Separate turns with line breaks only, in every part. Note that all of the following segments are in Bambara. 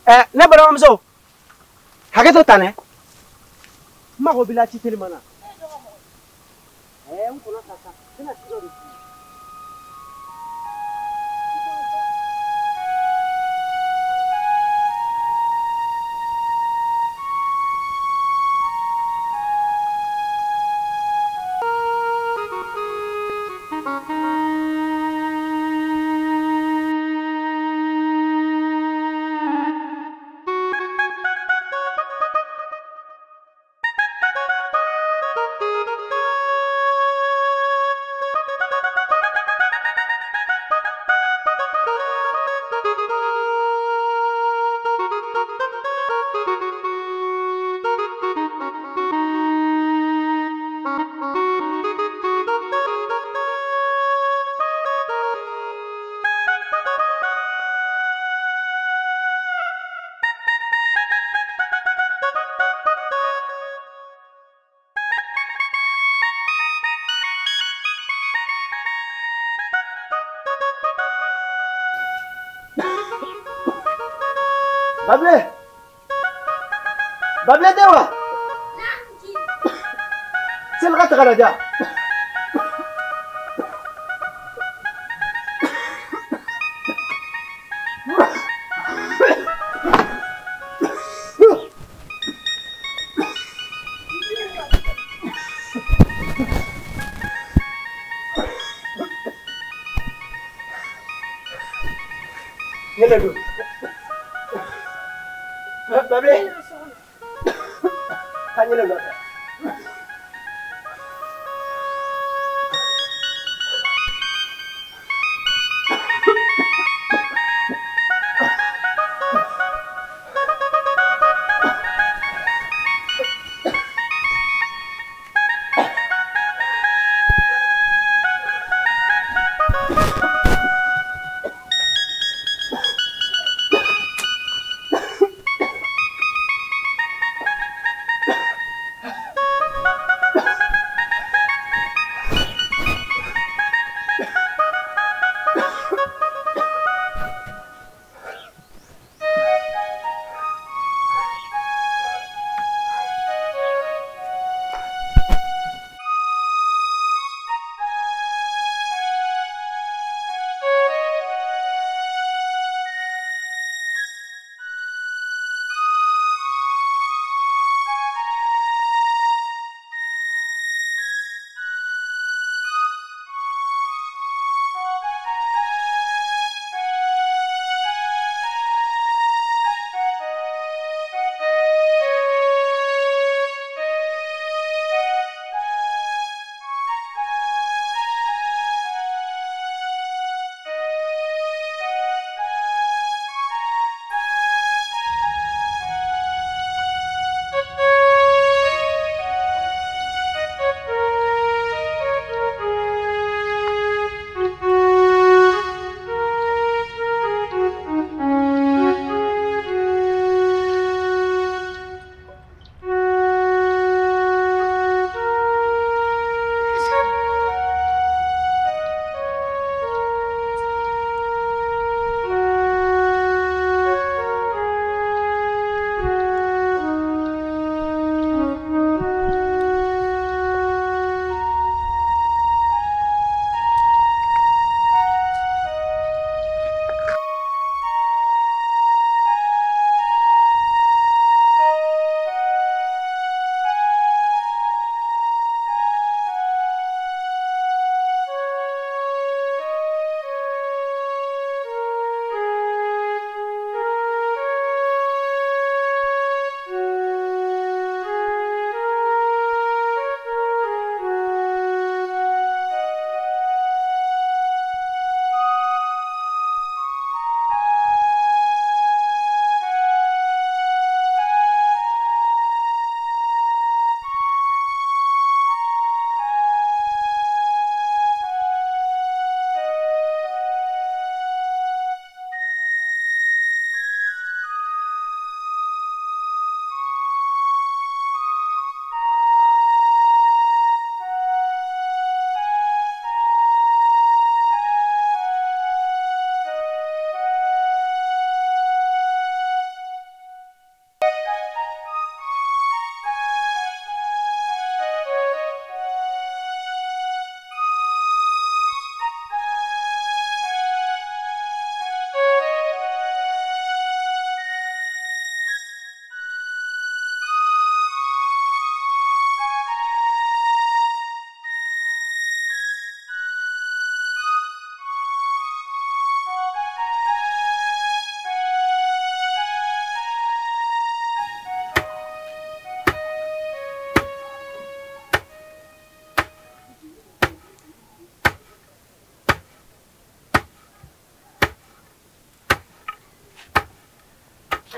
Ne balimamuso hakɛ to tan dɛ n mago b'i la ci teliman na n kɔnɔ ta sa n bɛna ci dɔ de f'i ye. Babile! Babile tɛ wa? Seli ka taga lajɛ. Ne bɛ don. Babile! Taa ɲɛnɛ nɔfɛ.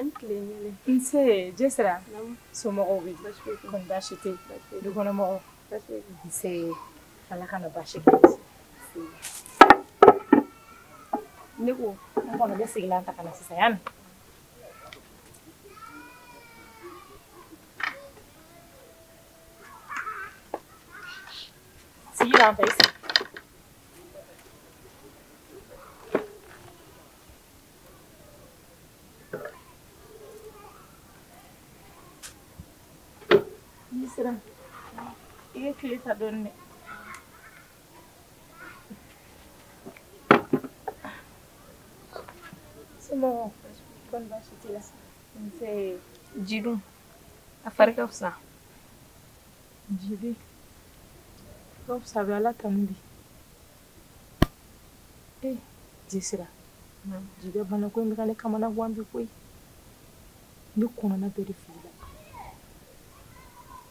An tile ɲɛlen.
Nse Jesira. Somɔgɔw bɛ di? Kɔni baasi tɛ yen? Dukɔnɔmɔgɔw? Nse Ala kana baasi kɛ. Ne ko n kɔnɔ bɛ sigilan ta ka na sisan yan. Sigilan ta i sigi. Jesira, i ye tile ta dɔɔni dɛ. Somɔgɔw, kɔni baasi t'i la? Nse.
Ji dun, a fari ka fisa.
Jibi, ka fisa a bɛ Ala tanu bi. Eh, Jesira, Jibi banako in bɛ ka ne kamana gan bi koyi. Ne kɔnɔna bɛɛ de filila.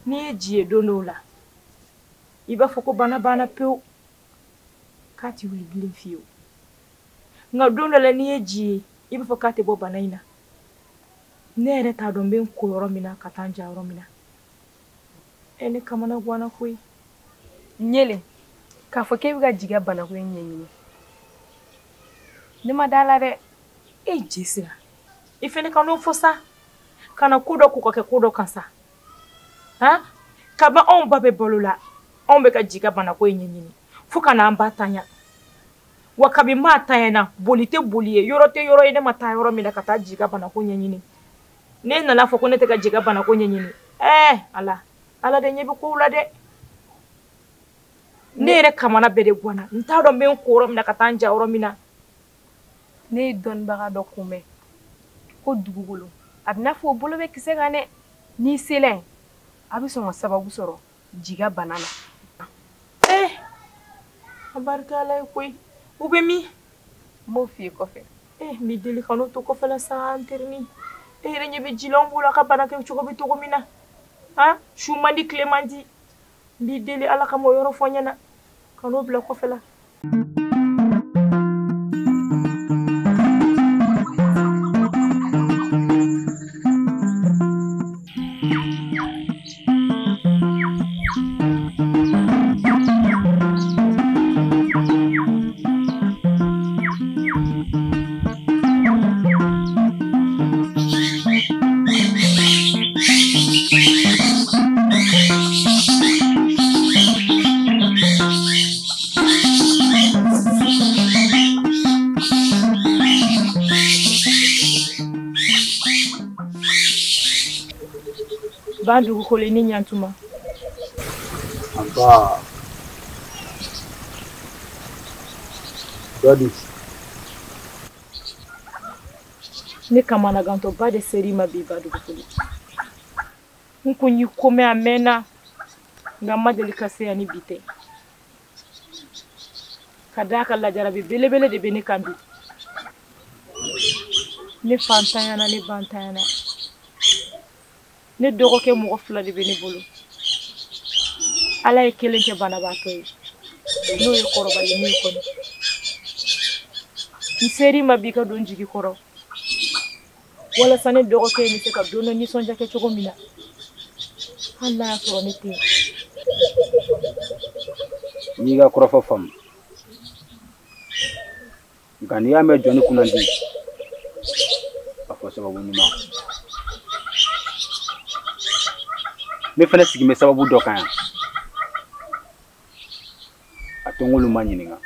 N'i ye ji ye don dɔw la, i b'a fɔ ko bana banna pewu, k'a tɛ wuli bilen fiyewu. Nka don dɔ la n'i ye ji ye, i b'a fɔ k'a tɛ bɔ bana in na. Ne yɛrɛ t'a dɔn n bɛ n ko yɔrɔ min na ka taa n ja yɔrɔ min na. E ne kamana ganna koyi.
Ɲele, k'a fɔ k'e bɛ ka Jiga banako in ɲɛɲini. Ne ma da la dɛ.
E Jesira, i fɛnɛ ka n'o fɔ sa. Kana ko dɔ ko ka kɛ ko dɔ kan sa. Han? Kaban anw ba bɛ balo la, anw bɛ ka Jiga banako in ɲɛɲini fo ka n'an ba tanya. Wa kabi maa tanya na, boli tɛ boli ye, yɔrɔ tɛ yɔrɔ ye ne ma taa yɔrɔ min na ka taa Jiga banako ɲɛɲini. Ne nana fɔ ko ne tɛ ka Jiga banako ɲɛɲini. Ɛɛ Ala, Ala de ɲɛ bɛ kow la dɛ. Ne yɛrɛ kamana bɛɛ de ganna. N t'a dɔn n bɛ n ko yɔrɔ min na ka taa n ja yɔrɔ min na.
Ne ye dɔnnibaga dɔ kunbɛn ko dugukolo. A bɛ n'a fɔ o bolo bɛ kisɛ kan dɛ. N'i sela yen, a bɛ sɔn ka sababu sɔrɔ Jiga bana na.
Eh, a barika Ala ye koyi. U bɛ min?
N b'o f'i ye kɔfɛ.
Eh, n b'i deli ka n'o to kɔfɛ la sa n terinin. E yɛrɛ ɲɛ bɛ ji la anw bolo a ka bana kɛ cogo bɛ cogo min na. Han, su man di tile man di. N b'i deli Ala kama o yɔrɔ fɔ n ɲɛna. Ka n'o bila kɔfɛ la. Ba dugukolo ni ɲantuma.
Aba. Dɔdi.
Ne kamanagantɔba de ser'i ma bi ba dugukolo. N kun y'i ko mɛn a mɛnna, nka n ma deli ka se yan ni bi tɛ. Ka d'a kan lajarabi belebele de bɛ ne kan bi. Ne fa ntanyana, ne ba ntanyana. Ne dɔgɔkɛ mɔgɔ fila de bɛ ne bolo. Ala ye kelen kɛ banabaatɔ ye, n'o ye kɔrɔbalen ye kɔni. N ser'i ma bi ka don jigi kɔrɔ, walasa ne dɔgɔkɛ in bɛ se ka don dɔ nisɔndiya kɛ cogo min na, hali n'a y'a sɔrɔ ne tɛ yen.
N y'i ka kɔrɔfɔ faamu, nka n'i y'a mɛn jɔnni kunnandi, a fɔ sababu ɲuman. Ne fana sigi bɛ sababu dɔ kan yan. A to n k'olu ma ɲininka.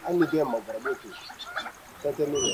Hali ni bɛɛ mabɔra b'o to yen. Fɛn tɛ min ye.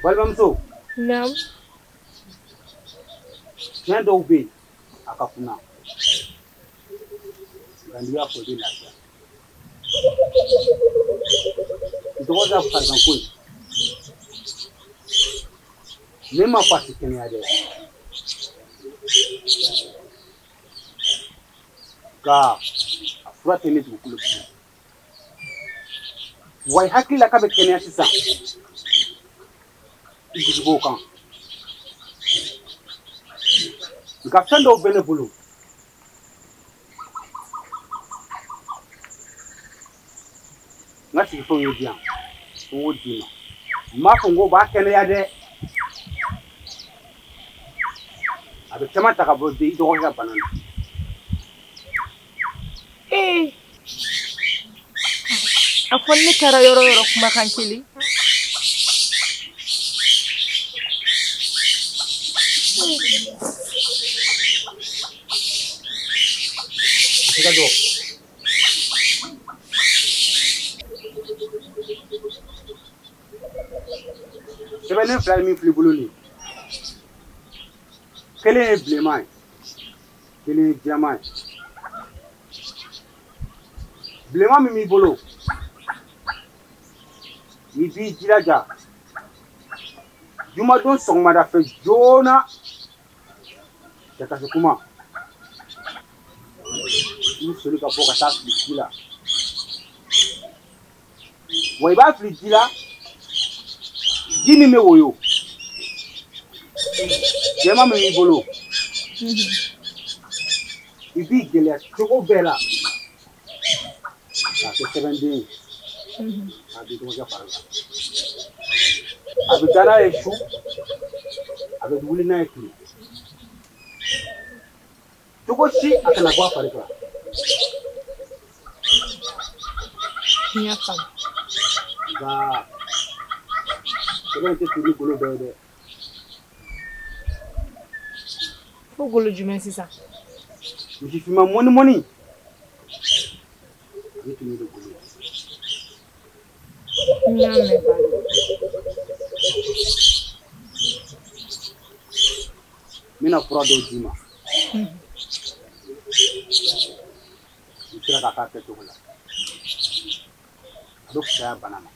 Balimamuso.
Naamu.
Tiɲɛ dɔw bɛ yen a ka kunna nka n'i y'a fɔ i bɛ lafiya. N dɔgɔ ka fariganko in ne ma fɔ a tɛ kɛnɛya dɛ, nka a fura tɛ ne dugukolo bolo. Wa i hakili la k'a bɛ kɛnɛya sisan, i jigi b'o kan. Nka fɛn dɔw bɛ ne bolo, n ka sigifɛnw ye di yan, n k'o d'i ma. N m'a fɔ n ko b'a kɛnɛya dɛ, a bɛ caman ta ka bɔ i dɔgɔkɛ ka bana na.
Ee, a fɔ ne taara yɔrɔ o yɔrɔ kumakan kelen.
Sɛbɛnden fila ye min filɛ i bolo nin ye, kelen ye bilenman ye, kelen ye jɛman ye. Bilenman min b'i bolo, i b'i jilaja jumadon sɔgɔmada fɛ joona cɛ ka se kuma, i bɛ soli ka bɔ ka taa fili ji la. Wa i b'a fili ji la, ji min bɛ woyo, jɛman min b'i bolo, i b'i gɛlɛya cogo bɛɛ la k'a kɛ sɛbɛnden ye, k'a di dɔgɔkɛ fari la. A bɛ taa n'a ye su, A bɛ wuli n'a ye tile. Cogo si a kana bɔ a fari kan.
N y'a faamu.
Nka sɛbɛn in tɛ tu ni golo bɛɛ ye dɛ.
Fo golo jumɛn sisan?
Misi finman mɔni mɔni. A bɛ tu n'o de golo ye.
N y'a mɛn Badu.
N bɛna fura dɔw d'i ma. I sera k'a k'a kɛcogo la. A bɛ fisaya bana ma.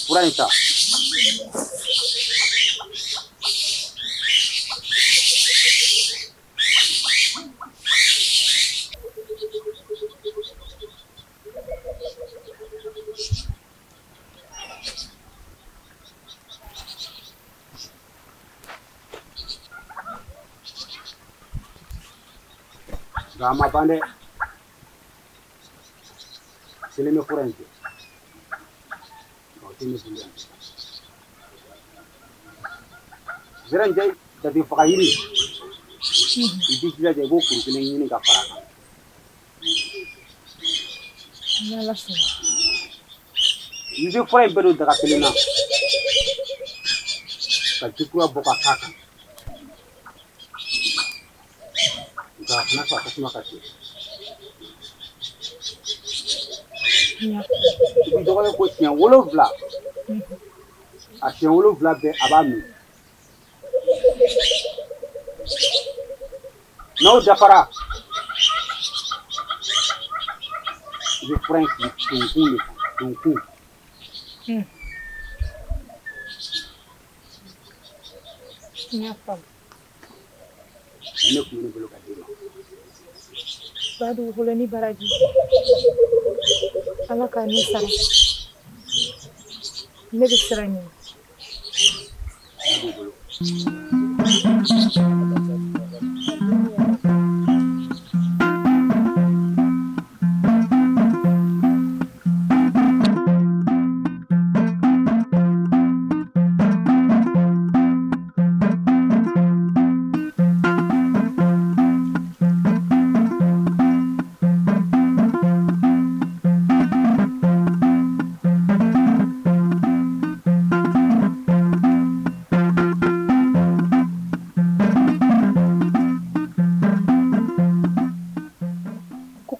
Fura in ta. Nka a ma ban dɛ. Kelen bɛ fura in kɛ. O tɛ ne bolo yan. Zɛrɛnjɛ jate faga yiri. I b'i jilaja i b'o kuru kelen ɲini ka fara a kan.
N'Ala sɔnna.
I bɛ fura in bɛɛ don daga kelen na. Ka ji kura bɔ ka k'a kan. Nka a kana sɔn a tasuma ka tigɛ. I b'i dɔgɔnin ko siɲɛ 7. A siɲɛ 7 bɛɛ a b'a min. N'o dafara, i bɛ fura in fili tonkun de kan, tonkun.
N y'a faamu.
Ne tun bɛ ne bolo ka d'i ma.
Ba dugukolo ni baraji. Ala k'a ni sara. Ne bɛ sira ɲini.
Ne b'u bolo.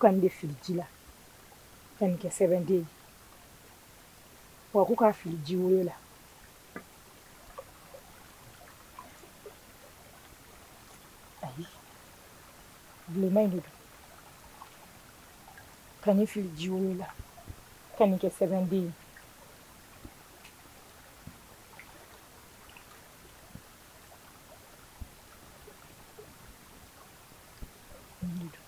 Ka nin de fili ji la ka nin kɛ sɛbɛnden ye, wa ko k'a fili ji woyo la. Ayi, bilenman in de don. Ka nin fili ji woyo la ka nin kɛ sɛbɛnden ye. Nin de don.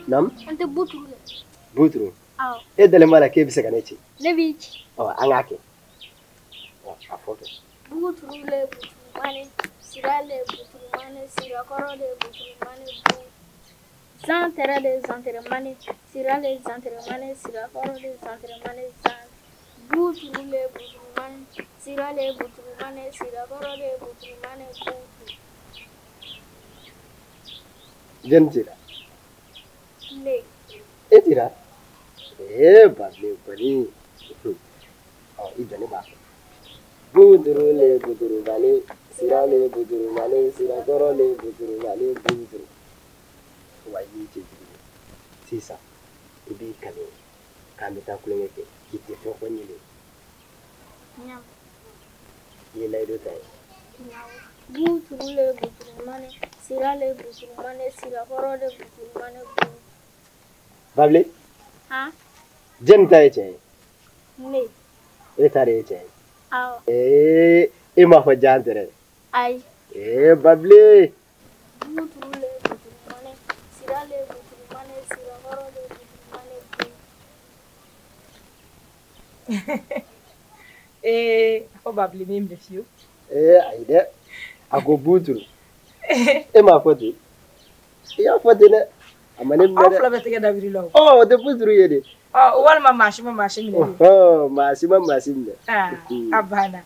Nam?
An tɛ buturu kɛ.
Buturu?
Awɔ.
E dalen b'a la k'e bɛ se ka ne ci?
Ne b'i ci.
Ɔ, an k'a kɛ. Ɔ, a fɔ kɛ.
Buturu le buturumane, sira le buturumane, sirakɔrɔ le buturumane, bu. Zantɛrɛ le zantɛrɛmane, sira le zantɛrɛmane, sirakɔrɔ le zantɛrɛmane, zan. Buturu le buturumane, sira le buturumane, sirakɔrɔ le buturumane, buturu.
Jɛni cira?
Ne.
E cira? Ee Babilen kɔni. Ɔ, i jɔ ne b'a fɔ. Buduru le budurubale, sira le budurubale, sirakɔrɔ le budurubale, buduru. Wa i y'i cɛjugu ye. Sisan i b'i kale k'an bɛ taa kulonkɛ kɛ k'i tɛ fɛn fɔ ɲele. I ye layidu ta ye.
Buturu le buturumane, sira le buturumane, sirakɔrɔ le buturumane, bu.
Babile.
Han?
Jɛnni ta ye tiɲɛ ye?
Ne.
E ta de ye tiɲɛ ye?
Awɔ.
Ee, e m'a fɔ jan tɛ dɛ.
Ayi.
Ee, Babile.
Buturu le buturumane, sira le buturumane, sirakɔrɔ le buturumane, bu.
Ee, a fɔ Babile min minɛ fiyewu.
Ee, ayi dɛ. A ko buturu. E m'a fɔ ten. I y'a fɔ ten dɛ. A ma ne minɛ dɛ.
Aw fila bɛ tɛgɛ da wuli la o.
Ɔ, o tɛ buturu ye de.
Ɔ, walima maa si ma maa si minɛ.
Ɔhɔn, maa si ma maa si minɛ.
Aa, a banna.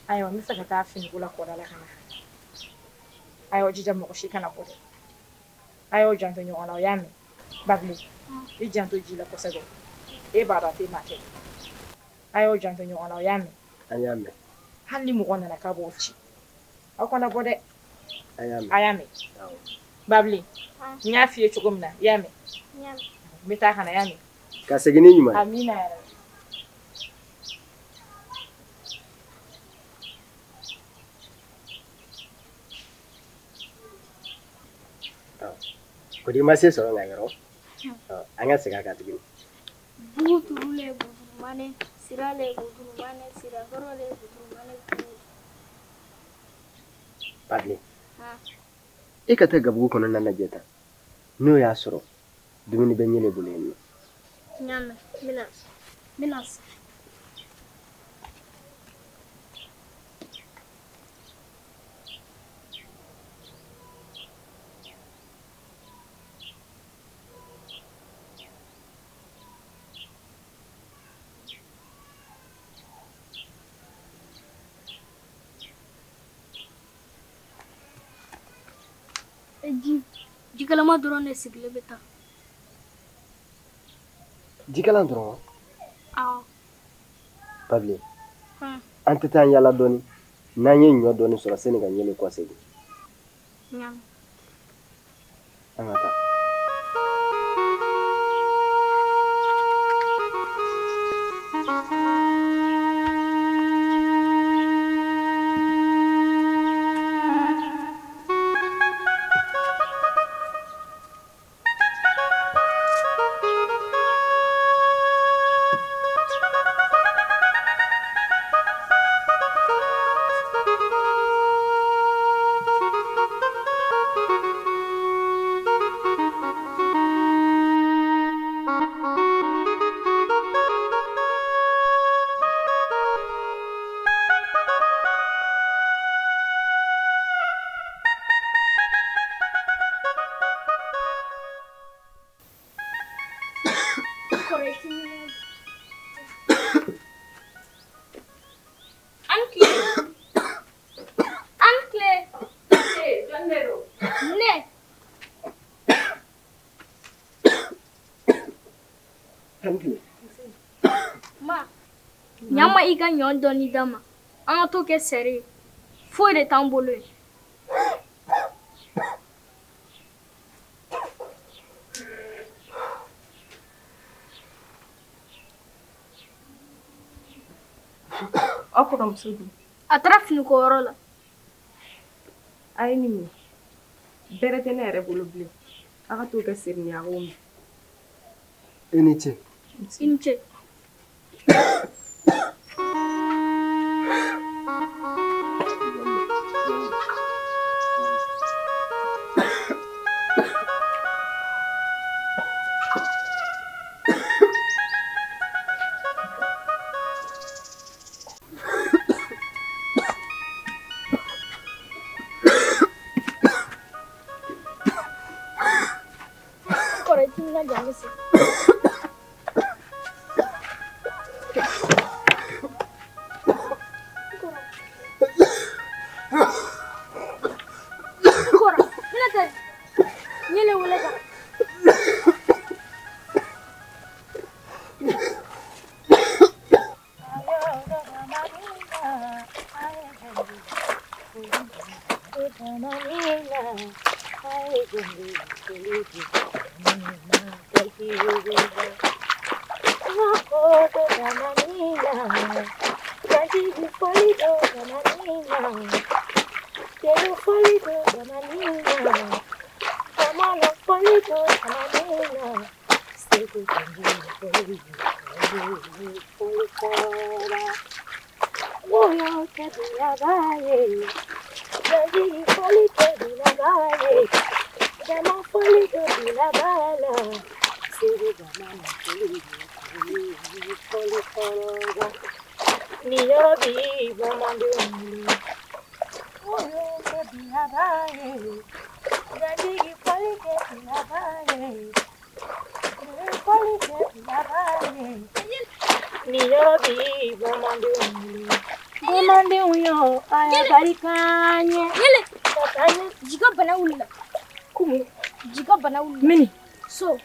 Ayiwa, n bɛ fɛ ka taa finiko la kɔda la ka na. Ayiwa, jija mɔgɔ si kana bɔ dɛ. A y'aw janto ɲɔgɔn na, o y'a mɛn. Babile, i janto ji la kosɛbɛ. E b'a dɔn a tɛ maa kɛ. A y'aw janto ɲɔgɔn na, o y'a mɛn.
An y'a mɛn.
Hali ni mɔgɔ nana k'a b'o ci. Aw kana bɔ dɛ.
An y'a mɛn.
A y'a mɛn. Babile, n y'a f'i ye cogo min na, i y'a mɛn.
N
bɛ taa ka na, i y'a mɛn.
Ka segin ni ɲuman ye.
Amina yɛrɛ.
Ko di ma se sɔrɔ nka yɔrɔ, an ka segin a kan tuguni.
Buturu le buturumane, sira le buturumane, sirakɔrɔ le buturumane, bu.
Babile. E ka taa gabugu kɔnɔna lajɛ tan, n'o y'a sɔrɔ dumuni bɛ ɲɛnɛ bolo yen nɔ.
N y'a mɛn, n bɛna sa. Jikalama dɔrɔn de sigilen bɛ taa.
Jikalan dɔrɔn wa?
Awɔ.
Babile, an tɛ taa yala dɔɔni, n'an ye ɲɔ dɔɔni sɔrɔ sani ka ɲɛlen kɔsegin.
N y'a mɛn.
An ka taa.
Ma, ɲama i ka ɲɔ dɔɔni d'a ma. An ka t'o kɛ sɛri ye. Foyi de t'an bolo yen.
Aw kɔrɔmuso dun?
A taara finikoyɔrɔ la.
A ye nin minɛ. Bɛrɛ tɛ ne yɛrɛ bolo bilen. A ka t'o kɛ seri ni a k'o min.
I ni ce.
I ni ce. Kɔrɔ i timinandiya an bɛ se. Kɔrɔ, n bɛna taa ɲɛlɛ wele ka na.
Mini.
So.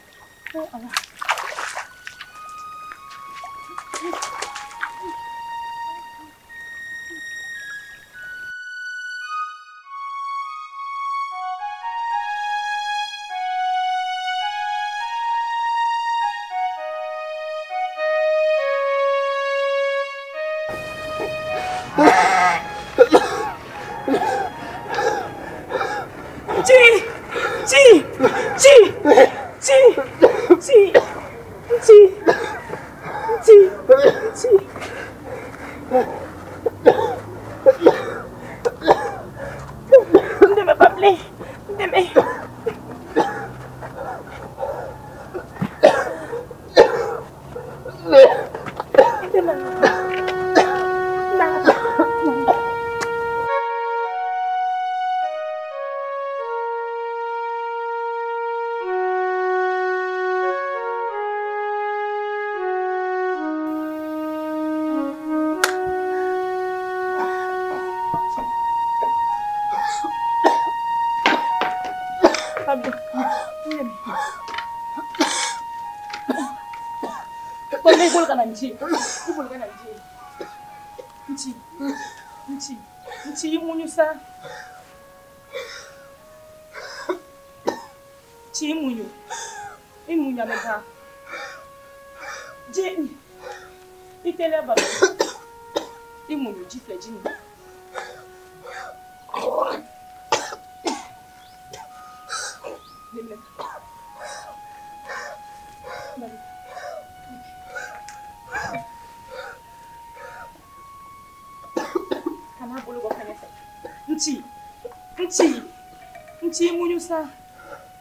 Nti muñu sa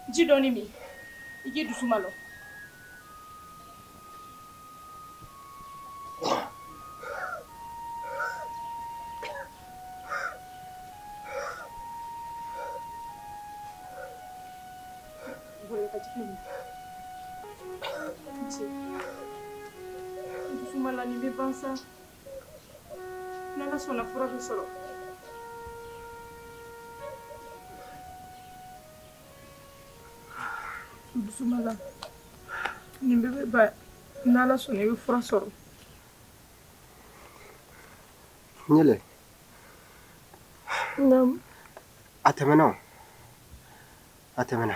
ji doni mi ije dusuma lo dusuma la ni be bansa nana sona fura be soro. Dusumala nin bɛɛ bɛ ba n'Ala sɔnna i bɛ fura sɔrɔ.
Ɲɛlɛ.
Naamu.
A tɛmɛna o. A tɛmɛna.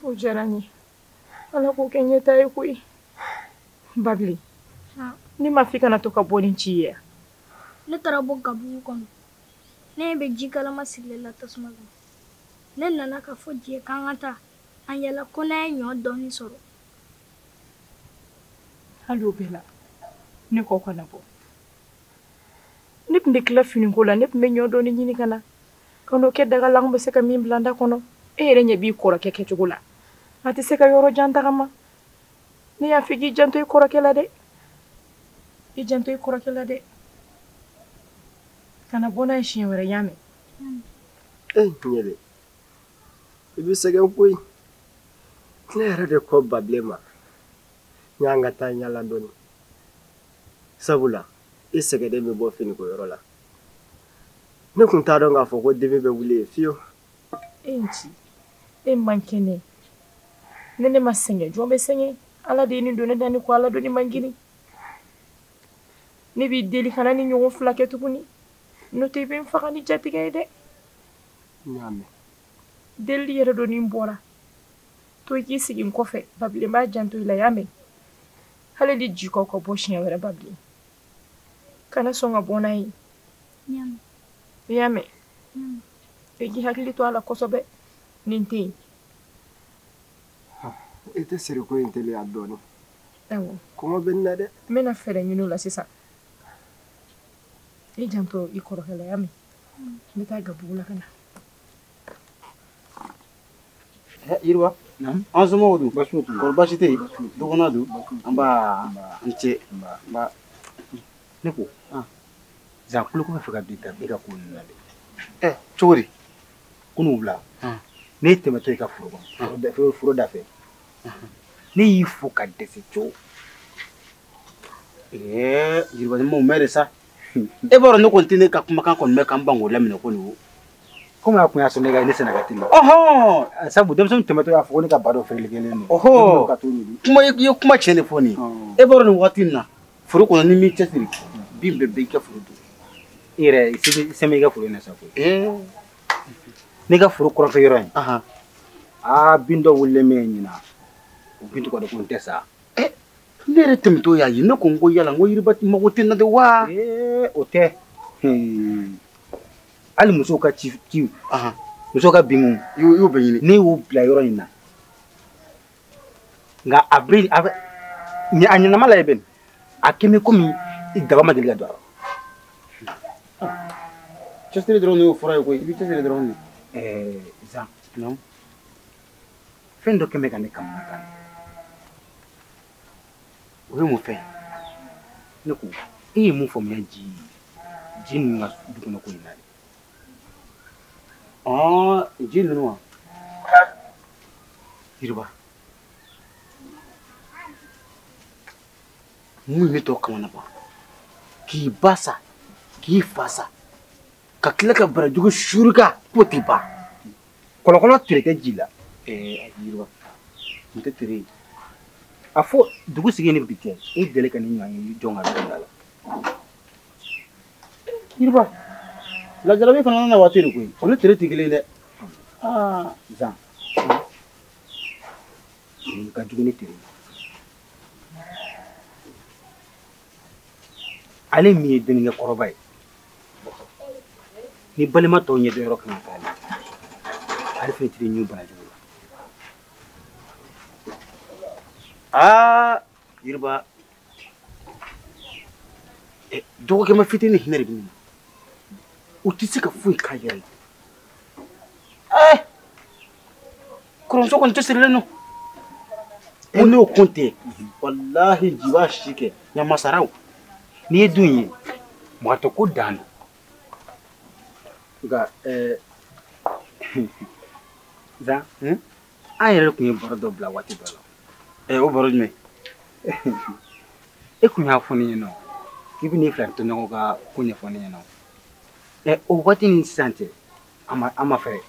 O diyara n ye. Ala k'o kɛ ɲɛtaa ye koyi. Babili. Ne m'a f'i kana to ka bɔ ni ci ye.
Ne taara bɔ gabugu kɔnɔ. Ne bɛ ji kalama sigilen la tasuma kan. Ne nana ka fɔ ji ye k'an ka taa. An yala ko n'an ye ɲɔ dɔɔni sɔrɔ.
Hali o bɛɛ la, ne ko kana bɔ. Ne tun bɛ tila finiko la, ne tun bɛ ɲɔ dɔɔni ɲini ka na. Ka n'o kɛ daga la, an bɛ se ka min bila an da kɔnɔ. E yɛrɛ ɲɛ b'i kɔrɔkɛ kɛcogo la. A tɛ se ka yɔrɔ jan tagama. Ne y'a fɔ k'i janto i kɔrɔkɛ la dɛ. I janto i kɔrɔkɛ la dɛ. Kana bɔ n'a ye siɲɛ wɛrɛ, y'a mɛn.
Ɲɛlɛ, i bɛ sɛgɛn koyi. Ne yɛrɛ de ko Babilen ma n y'an ka taa ɲala dɔɔni sabula i sɛgɛden bɛ bɔ finiko yɔrɔ la ne tun t'a dɔn k'a fɔ ko dimi bɛ wuli yen fiyewu.
E nci e man kɛnɛ ne ma sɛgɛn jɔn bɛ sɛgɛn Ala de ye nin don ne da ni ko Ala don ne man girin ne b'i deli kana ni ɲɔgɔn fila kɛ tuguni n'o tɛ i bɛ n faga ni jatigɛ ye dɛ.
N y'a mɛn.
Delili yɛrɛ don ni n bɔra. To i k'i sigi n kɔfɛ Babilen b'a janto i la y'a mɛn. Hali ni jikaw ka bɔ siɲɛ wɛrɛ Babilen. Kana sɔn ka bɔ n'a ye. I y'a mɛn. I k'i hakili to a la kosɛbɛ ni n tɛ yen.
I tɛ siri ko in teliya dɔɔnin.
Awɔ.
Kɔngɔ bɛ n na dɛ.
N bɛna fɛɛrɛ ɲini o la sisan. I janto i kɔrɔkɛ la y'a mɛn. N bɛ taa gabugu la ka na.
Yiriwa. An somɔgɔw dun? Baasi t'u la. Kɔri baasi tɛ yen? Dɔgɔnna dun? Nba. N ce. Nba.
Ne ko. Zan kuloko bɛ fɛ ka bin e ka ko ninnu na dɛ.
Ɛ cogo di?
Kunun wula. Ne tɛmɛtɔ i ka foro kɔnɔ. Foro da fɛ. Ne y'i fo ka dɛsɛ cogo.
Ɛɛ Yiriba ni m'o mɛn de sa. E b'a dɔn ne kɔni tɛ ne ka kumakan kɔni mɛn k'an ban k'o laminɛ ko nin o.
Komi a kun y'a sɔrɔ ne ka ne senna ka teli.
Ɔhɔn.
Sabu denmisɛnnin tɛmɛtɔ y'a fɔ ko ne ka ba dɔ feereli kɛlen don.
Ɔhɔn.
Ka t'o ɲini.
Kuma i ye kuma tiɲɛ de fɔ nin ye. E b'a dɔn nin waati in na foro kɔnɔ ni m'i cɛsiri bin bɛɛ bɛ i ka foro dun.
I yɛrɛ sɛmɛ i ka foro in na sa koyi. Ne ka foro kɔrɔfɛ yɔrɔ in. Aa bin dɔ wulilen bɛ yen ɲinan. O bin tɔgɔ de ko n tɛ sa.
Ne yɛrɛ tɛmɛtɔ y'a ye ne ko n ko yala n ko Yiriba mago tɛ n na de wa.
O tɛ. Hali musow ka ci musow ka binw.
I y'o bɛɛ ɲini.
Ne y'o bila yɔrɔ in na. Nka a bɛ a ɲɛnama la bɛn a kɛn bɛ komi daba ma deli ka don a la.
Cɛsiri dɔrɔn de y'o fura ye koyi i bɛ cɛsiri dɔrɔn de.
Zan. Fɛn dɔ kɛn bɛ ka ne kamana gan.
O ye mun fɛn ye?
Ne ko e ye mun faamuya ji ninnu ka du kɔnɔ ko in na dɛ.
Ji ninnu wa? Yiriba. Mun ye ne tɔ kamana ban? K'i ba sa, k'i fa sa, ka tila ka barajugu suuru kan k'o tɛ ban.
Kɔlɔkɔlɔ tere tɛ ji la.
Yiriba, nin tɛ tere ye.
A fɔ dugu sigi ni bi cɛ, e deli ka nin ɲɔgɔn ye jɔn ka dɔn da la.
Yiriba, lajarabi fana nana waati de koyi, o ni tere tɛ kelen ye dɛ.
Zan, nin ka jugu ni tere ye. Ale min ye denkɛ kɔrɔba ye, ni balima tɔw ɲɛ dɔn yɔrɔ kan ka k'ale, ale fɛnɛ tɛ ɲun banajugu la.
Yiriba, dɔgɔkɛ ma fitinin hinɛ de bɛ ne na. O tɛ se ka foyi k'a yɛrɛ ye. Kɔrɔmuso kɔni cɛsirilen don. Ko n'o kun tɛ, walahi ji b'a si kɛ ɲamasaraw.
N'i ye dun ye, mɔgɔ tɛ ko dan don. Nka Zan, an yɛrɛ tun ye baro dɔ bila waati dɔ la.
O baro jumɛn?
E kun y'a fɔ ne ɲɛna k'i bɛ n'i fila tɔɲɔgɔn ka ko ɲɛfɔ ne ɲɛna. O waati ni sisan cɛ, an ma fɛrɛ.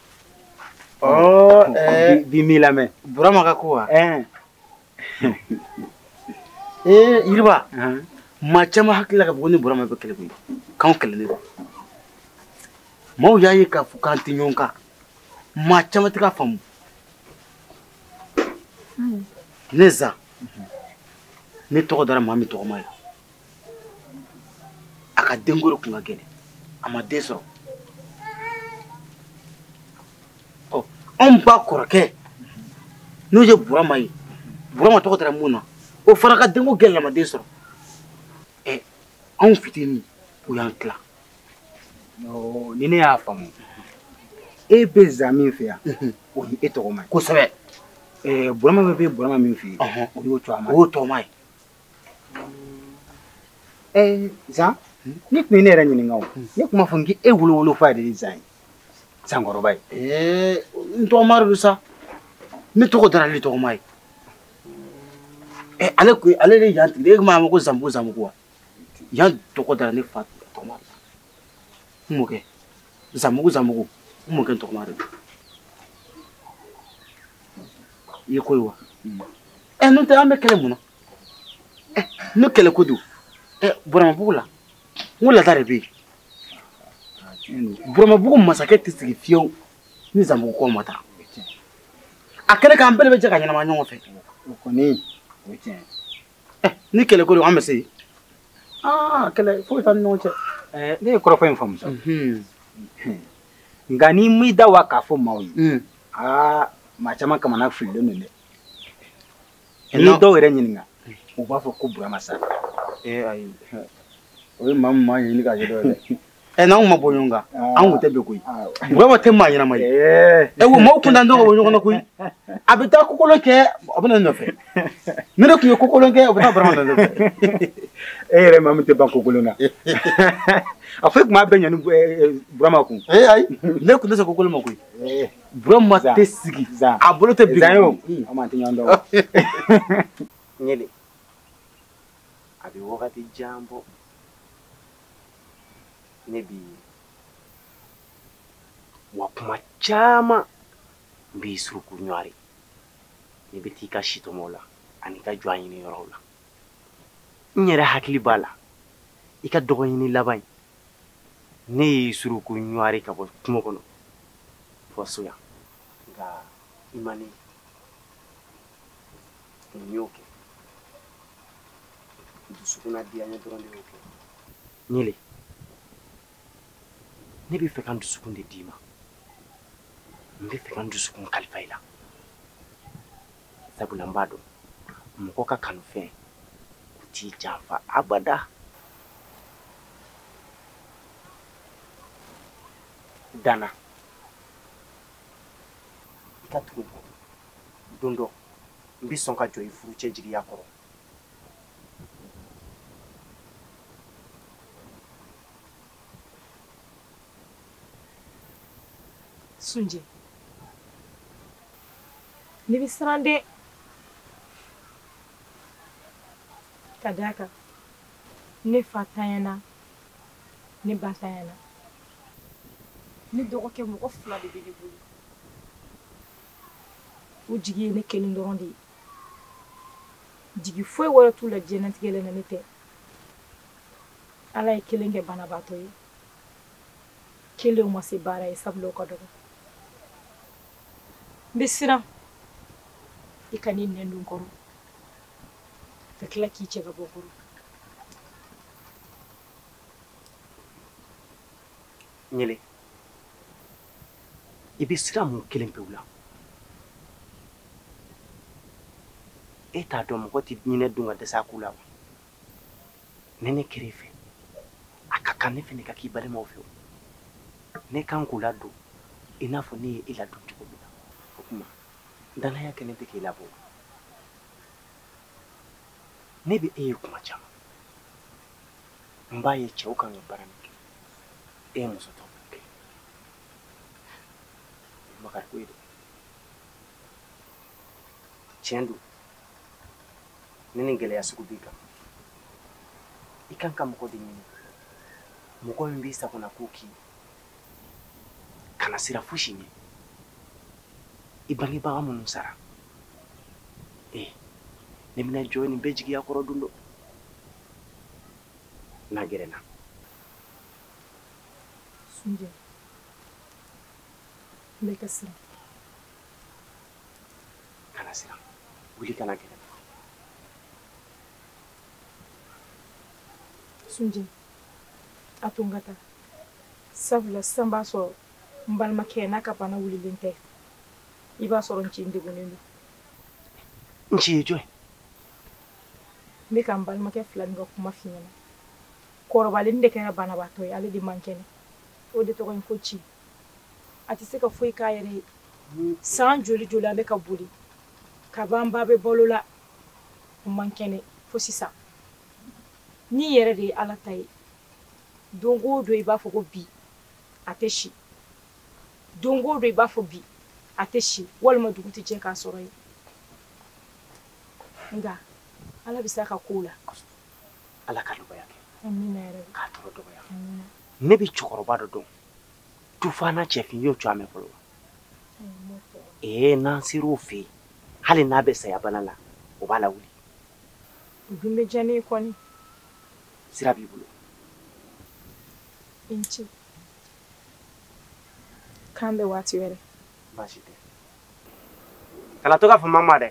Bi m'i lamɛn.
Burama ka ko wa? Yiriba, maa caman hakili la k'a fɔ ko ni Burama bɛ kɛlɛ koyi, k'anw kɛlɛlen don. Maaw y'a ye k'a fɔ k'an tɛ ɲɔgɔn kan. Maa caman tɛ k'a faamu. Ne Zan, ne tɔgɔ dara maa min tɔgɔma ye. A ka denko de kun ka gɛlɛn. A ma den sɔrɔ. Anw ba kɔrɔkɛ n'o ye Burama ye, Burama tɔgɔ dara mun na, o fana ka denko gɛlɛn, a ma den sɔrɔ. Anw fitinin o y'an tila.
Ni ne y'a faamu, e bɛ Zan min fɛ yan, o ye e tɔgɔma ye.
Kosɛbɛ.
Burama bɛ Burama min fɛ yen, o y'o tɔgɔma ye.
O y'o tɔgɔma ye.
Zan, ne tun ye ne yɛrɛ ɲininka o. Ne tun b'a fɔ k'e wolo fa de ye Zan ye. Zankɔrɔba ye.
N tɔgɔma de don sa. Ne tɔgɔ dara ale tɔgɔma ye. Ale ko ale de yan tigi, e m'a mɛn ko Zanbugu Zanbugu wa? Yan tɔgɔ dara ne fa tɔgɔma de la. N mɔkɛ, Zanbugu Zanbugu, n mɔkɛ tɔgɔma de don. I ye ko ye wa? N'o tɛ an bɛ kɛlɛ mun na? Ne kɛlɛ ko don. Buramabugu la, n ko laada de bɛ yen. Buramabugu masakɛ tɛ sigi fiyewu ni Zanbugu kɔ ma taa. A kɛnɛ k'an bɛɛ bɛ jɛ ka ɲɛnama ɲɔgɔn fɛ.
O kɔni o ye tiɲɛ ye.
Ni kɛlɛ ko don an bɛ se. Aa kɛlɛ foyi t'an ni ɲɔgɔn cɛ.
Ne ye kɔrɔfɔ in faamu sa. Nka n'i m'i da wa k'a fɔ maaw ye. Aa maa caman kamana fililen don dɛ. N'i ye dɔw yɛrɛ ɲininka u b'a fɔ ko Burama sara.
Ayi.
O ye maa min maa ɲini k'a ɲɛdɔn dɛ.
N'anw ma bɔ ɲɔgɔn kan an kun tɛ bɛn koyi. Burama tɛ maa ɲɛnama ye. Wo maaw kun t'an dɔn ka bɔ ɲɔgɔn na koyi. A bɛ taa kokolon kɛ a bɛ na ne nɔfɛ. Ni ne tun ye kokolon kɛ o bɛ taa Burama nɔfɛ.
E yɛrɛ maa min tɛ ban kokolon na. A fɔ e tun b'a bɛɛ ɲɛ ni Burama kun.
Ayi ne tun tɛ se kokolon ma koyi. Burama tɛ sigi a bolo tɛ bin.
Zan o an tɛ ɲɔgɔn dɔn.
Ɲele a bɛ wagati jan bɔ. Ne b'i ye wa kuma caman n b'i suruku ɲɔgɔri ne bɛ t'i ka sitɔmɔw la ani ka jɔn ɲini yɔrɔw la n yɛrɛ hakili b'a la i ka dɔgɔ ɲini laban in ne y'i suruku ɲɔgɔri ka bɔ kungo kɔnɔ fɔ so yan nka i ma ne n y'o kɛ dusukun na diya n ye dɔrɔn de y'o kɛ. Ɲele ne bɛ fɛ ka n dusukun de d'i ma. N bɛ fɛ ka n dusukun kalifa i la. Sabula n b'a dɔn mɔgɔ ka kanufɛn o t'i janfa abada. Dana i ka tugu n kɔ don dɔ n bɛ sɔn ka jɔ i furucɛ jigiya kɔrɔ.
Sunjɛ ne bɛ siran dɛ ka d'a kan ne fa tanyana ne ba tanyana ne dɔgɔkɛ mɔgɔ fila de bɛ ne bolo o jigi ye ne kelen dɔrɔn de ye jigi foyi wɛrɛ t'u la diɲɛlatigɛ la ne tɛ Ala ye kelen kɛ banabaatɔ ye kelenw ma se baara ye sabula o ka dɔgɔ. N bɛ siran i ka n'i nɛn don n kɔrɔ ka tila k'i cɛ ka bɔ n kɔrɔ.
Ɲele i bɛ siran mun kelen pewu la e t'a dɔn mɔgɔ tɛ ɲinɛ dun ka dɛsɛ a ko la wa ni ne kɛra e fɛ a ka kan ne fɛnɛ ka k'i balimaw fɛ o ne kan k'o ladon i n'a fɔ ne ye e ladon cogo min na o tuma danaya kɛ ne tɛ k'e labɔ ne bɛ e ye kuma caman n b'a ye cɛw kan ka baara min kɛ e ye muso tɔw b'o kɛ o ye makari ko ye dɛ tiɲɛ don ni nin gɛlɛya sugu b'i kan i kan ka mɔgɔ de ɲini mɔgɔ min b'i sagona ko k'i ye kana siran fosi ɲɛ i bangebaga minnu sara ne bɛna jɔ nin bɛɛ jigiya kɔrɔ don dɔ n'a gɛrɛ na.
Sunjɛ n bɛ ka siran.
Kana siran wuli kana gɛrɛ na.
Sunjɛ a to n ka taa sabula sisan b'a sɔrɔ n balimakɛ n'a ka bana wulilen tɛ i b'a sɔrɔ n ci n degunnen don.
N ci ye jɔn ye?
N bɛ ka n balimakɛ fila min ka kuma f'i ɲɛna kɔrɔbalen de kɛra banabaatɔ ye ale de man kɛnɛ o de tɔgɔ ye ko ci a tɛ se ka foyi k'a yɛrɛ ye san joli joli an bɛ ka boli kaban ba bɛ balo la o man kɛnɛ fo sisan ni yɛrɛ de ye Ala ta ye don o don i b'a fɔ ko bi a tɛ si don o don i b'a fɔ bi a tɛ si walima dugu tɛ jɛ k'a sɔrɔ yen nka Ala bɛ se a ka kow la.
Ala ka nɔgɔya kɛ.
Amina yarabi.
K'a tɔɔrɔ dɔgɔya. Ne bɛ cɛkɔrɔba dɔ dɔn tufana cɛfin y'o cogoya mɛn fɔlɔ wa? N'an ser'o fɛ yen hali n'a bɛ saya bana la o b'a lawuli.
O dun bɛ diya ne ye kɔni.
Sira b'i bolo.
I ni ce. K'an bɛn waati wɛrɛ.
Baasi tɛ.
Kana to ka fama ma dɛ.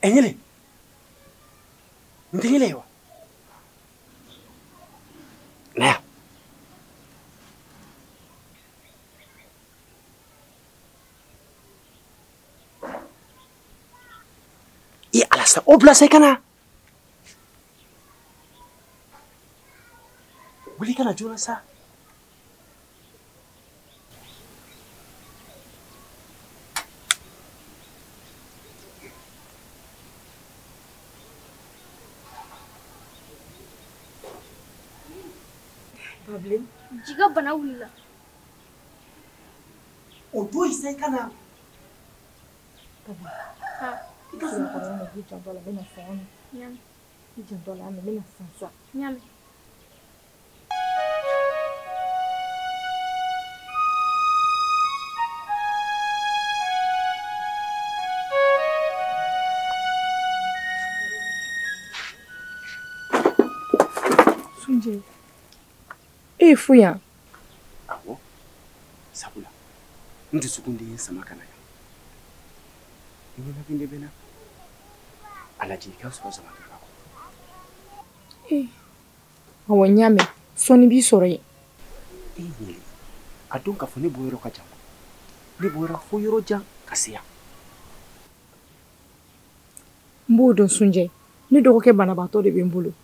Enyele. Ntingile wa. Na. I alasa o place kana. Wuli kana joona sa.
Jiga bana wulila.
O to yen sa i ka na.
Ha. I ka sunɔgɔ na i janto a la n bɛ na sisan.
Ɲami.
I janto a la n bɛ na sisan sa.
Ɲami.
Sunjɛ. E ye fo yan.
Awɔ, sabula n dusukun de ye n sama ka na yan. I ɲɛnafin de bɛ n na. A lajɛ i ka sɔrɔ samakɛba kɔ.
Ee, awɔ n y'a mɛn. Sɔɔni b'i sɔrɔ yen.
E ɲɛ, a dɔn k'a fɔ ne bɔyɔrɔ ka jan. Ne bɔra fo yɔrɔ jan ka se yan.
N b'o dɔn Sunjɛ. Ne dɔgɔkɛ banabaatɔ de bɛ n bolo.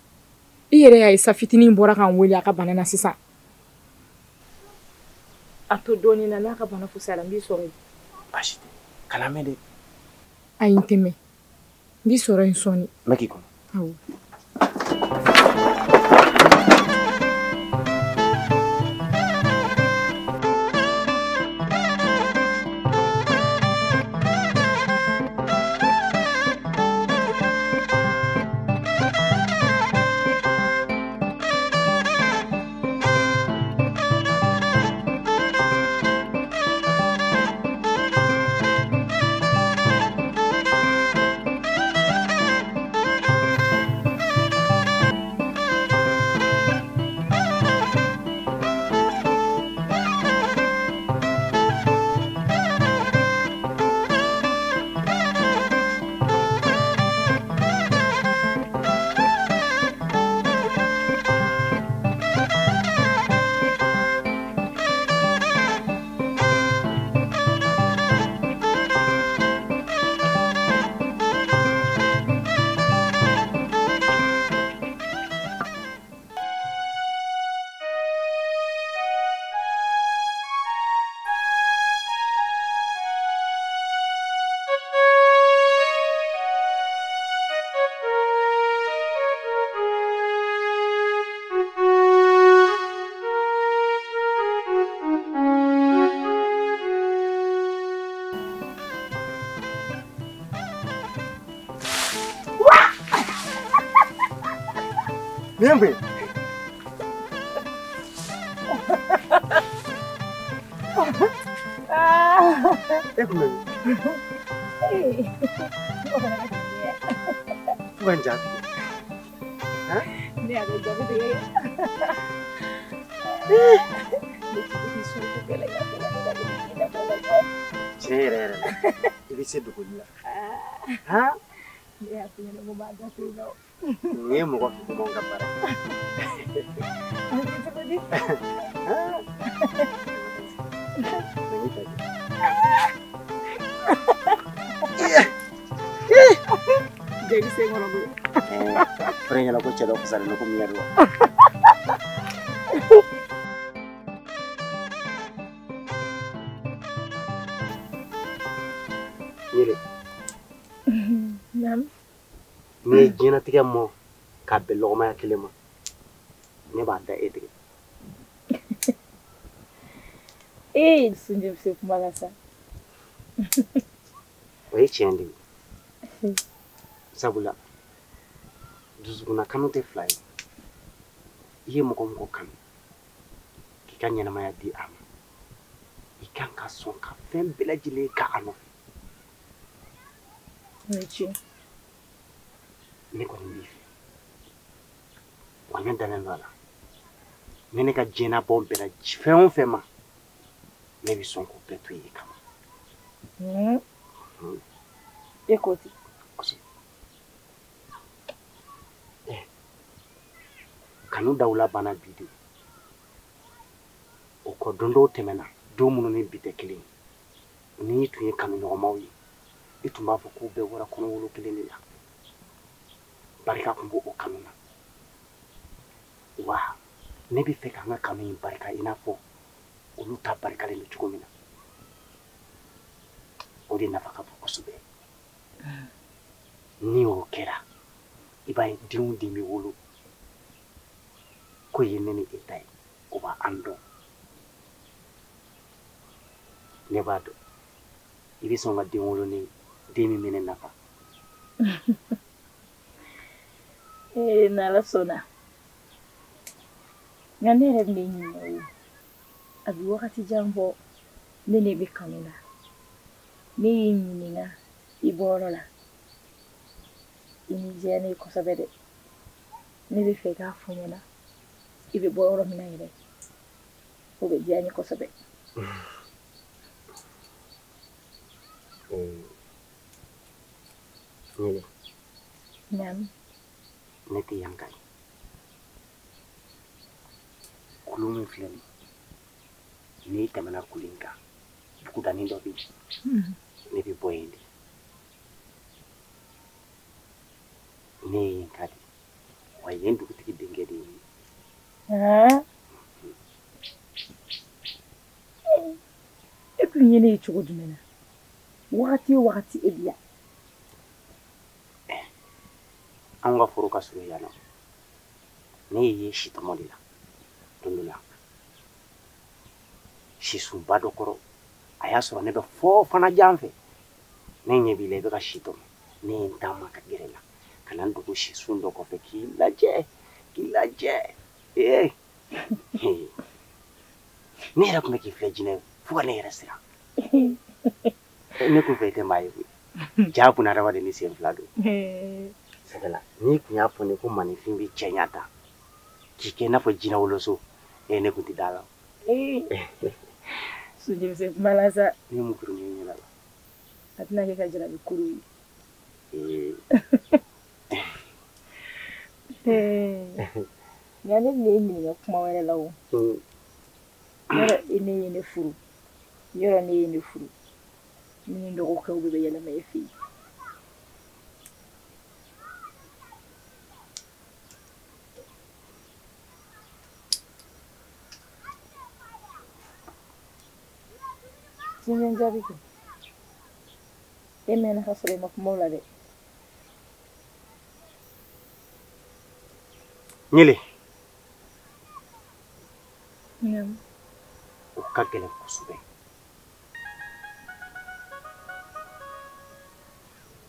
I yɛrɛ y'a ye sa fitinin bɔra ka n wele a ka bana na sisan.
A to dɔɔnin na n'a ka bana fusayara n b'i sɔrɔ yen.
Baasi tɛ. Kana mɛn dɛ.
Ayi n tɛ mɛn. N b'i sɔrɔ yen sɔɔni.
N bɛ k'i kɔnɔ.
Awɔ.
Nin ye. E kun bɛ min? Fo ka n ja tigɛ.
Ne y'a dɔn jaabi tigɛ. Ne tɛ k'i suruku kɛlɛ ya fɛnɛ ne ka k'i da fɛnɛ.
Tiɲɛ yɛrɛ yɛrɛ la, i bɛ se dogoli la.
Ne y'a f'i ɲɛna ko n b'a da to yen nɔ.
Nin ye mɔgɔ fimanw ka baara ye.
A bɛ kɛ cogo di? Jeli sen kɔrɔ koyi.
Fɛrɛ ɲɛna ko cɛ dɔ fisalen don komi yɛrɛ. Yele.
Naamu.
N'i ye diɲɛlatigɛ mɔ k'a bɛn lɔgɔmaya kelen ma, ne b'a da e tigɛ.
Ee Sunjɛ bɛ se kuma la sa.
O ye tiɲɛ de ye. Sabula dusukunna kanu tɛ fila ye. I ye mɔgɔ mɔgɔ kanu k'i ka ɲɛnamaya di a ma, i kan ka sɔn ka fɛn bɛɛ lajɛlen k'a nɔfɛ.
O ye tiɲɛ.
Ne kɔni b'i fɛ, wa ne dalen don a la, ni ne ka diɲɛnabɔ bɛnna fɛn o fɛn ma, ne bɛ sɔn k'o bɛɛ to yen kama.
E ko ten.
Kosɛbɛ. Kanu dawula banna bi de. O kɔ don dɔw tɛmɛna, don minnu ni bi tɛ kelen ye. N'i tun ye kanuɲɔgɔnmaw ye, i tun b'a fɔ k'u bɛɛ bɔra kɔnɔwolo kelen de la. Barika tun b'o kanu na. Wa ne bɛ fɛ k'an ka kanu in barika i n'a fɔ olu ta barikalen don cogo min na. O de nafa ka bon kosɛbɛ. Ni o kɛra, i b'a ye den o den bɛ wolo ko ye ne ni e ta ye, o b'an dɔn. Ne b'a dɔn i bɛ sɔn ka den wolo ne ye, den min bɛ ne nafa.
Ee n'Ala sɔnna. Nka ne yɛrɛ bɛ ɲininka o. A bɛ wagati jan bɔ ne ne bɛ kanu la. Ne y'i ɲininka i bɔyɔrɔ la. I ni diya ne ye kosɛbɛ dɛ. Ne bɛ fɛ i k'a fɔ n ɲɛna i bɛ bɔ yɔrɔ min na yɛrɛ. O bɛ diya n ye kosɛbɛ.
Ɲele.
Naamu.
Ne tɛ yan ka ye. Kulu min filɛ nin ye, n'i tɛmɛna kulu in kan, bugudanin dɔ bɛ yen. Ne bɛ bɔ yen de. Ne ye yen ka de. Wa yen dugutigi denkɛ de ye ne ye.
E tun ye ne ye cogo jumɛn na? Wagati o wagati e bi yan.
Anw ka foro ka surun yan nɔ. Ne y'i ye sitɔmɔ de la don dɔ la. Sisunba dɔ kɔrɔ, a y'a sɔrɔ ne bɛ fɔ fana jan fɛ. Ne ɲɛ b'i la i bɛ ka si tɔmɔ. Ne ye n taama ka gɛrɛ la ka na n dogo sisun dɔ kɔfɛ k'i lajɛ, k'i lajɛ. Ee ne yɛrɛ tun bɛ k'i filɛ jinɛ fo ka ne yɛrɛ siran. Ne kun fɛ i tɛ maa ye koyi. Ja kun adamaden ni sen fila don. Sɛgɛla, n'i kun y'a fɔ ne ko maninfin bɛ cɛɲa ta k'i kɛ i n'a fɔ jinɛ woloso, ne kun tɛ da la.
Sunjɛ bɛ se kuma la sa.
Ne ye mun kuru ɲɛ la?
A tɛna kɛ ka jarabi kuru ye. Nka ne bɛna e ɲininka kuma wɛrɛ la o. Yɔrɔ i ne ye ne furu, yɔrɔ ne ye ne furu, ne ni n dɔgɔkɛw bɛɛ bɛ yɛlɛma e fɛ yen. Sunjɛ jaabi kɛ. E mɛnna ka sɔrɔ i ma kuma o la dɛ.
Ɲele.
Naamu.
O ka gɛlɛn kosɛbɛ.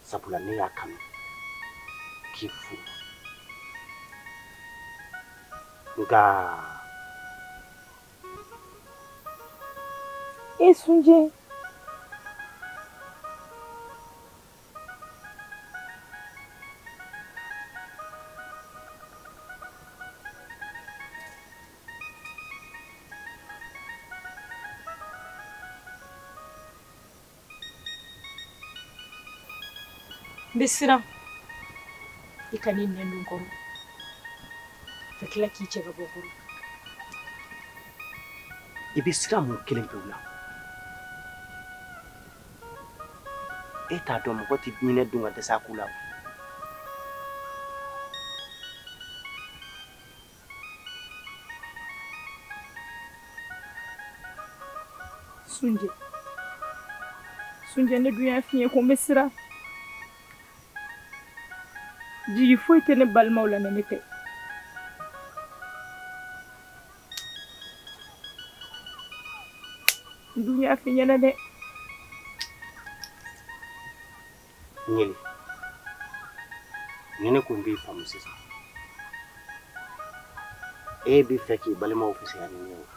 Sabula ne y'a kanu k'i furu. Nka
E Sunjɛ. N bɛ siran i ka ne nɛn don n kɔrɔ ka tila k'i cɛ ka bɔ n kɔrɔ.
I bɛ siran mun kelen pewu la? E t'a dɔn mɔgɔ tɛ ɲinɛ dun ka dɛsɛ a ku la wa?
Sunjɛ, Sunjɛ ne dun y'a f'i ye ko n bɛ siran. Jigi foyi tɛ ne balimaw la ni ne tɛ. N dun y'a f'i ɲɛna dɛ.
Ɲele, ni ne ko n b'i faamu sisan, e b'i fɛ k'i balimaw fisaya ni ne ye wa?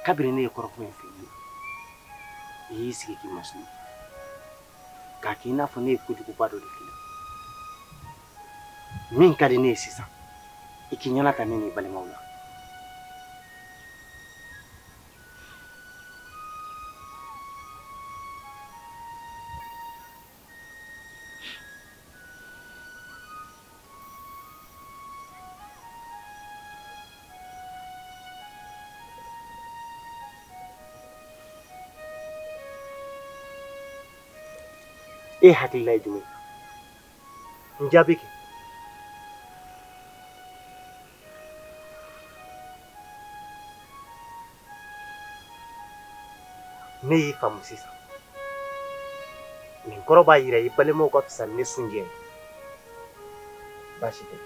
Kabini ne ye kɔrɔfɔ in f'i ɲɛna, i y'i sigi k'i masunɔ, k'a kɛ i n'a fɔ ne ye kojuguba dɔ de k'i la. Min ka di ne ye sisan, i k'i ɲɛna ta ne n'i balimaw la. E hakilila ye jumɛn ye? N jaabi kɛ. Ne y'i faamu sisan. Nin kɔrɔ b'a yira i balimaw ka fisa ni ne sunjɛ ye. Baasi tɛ.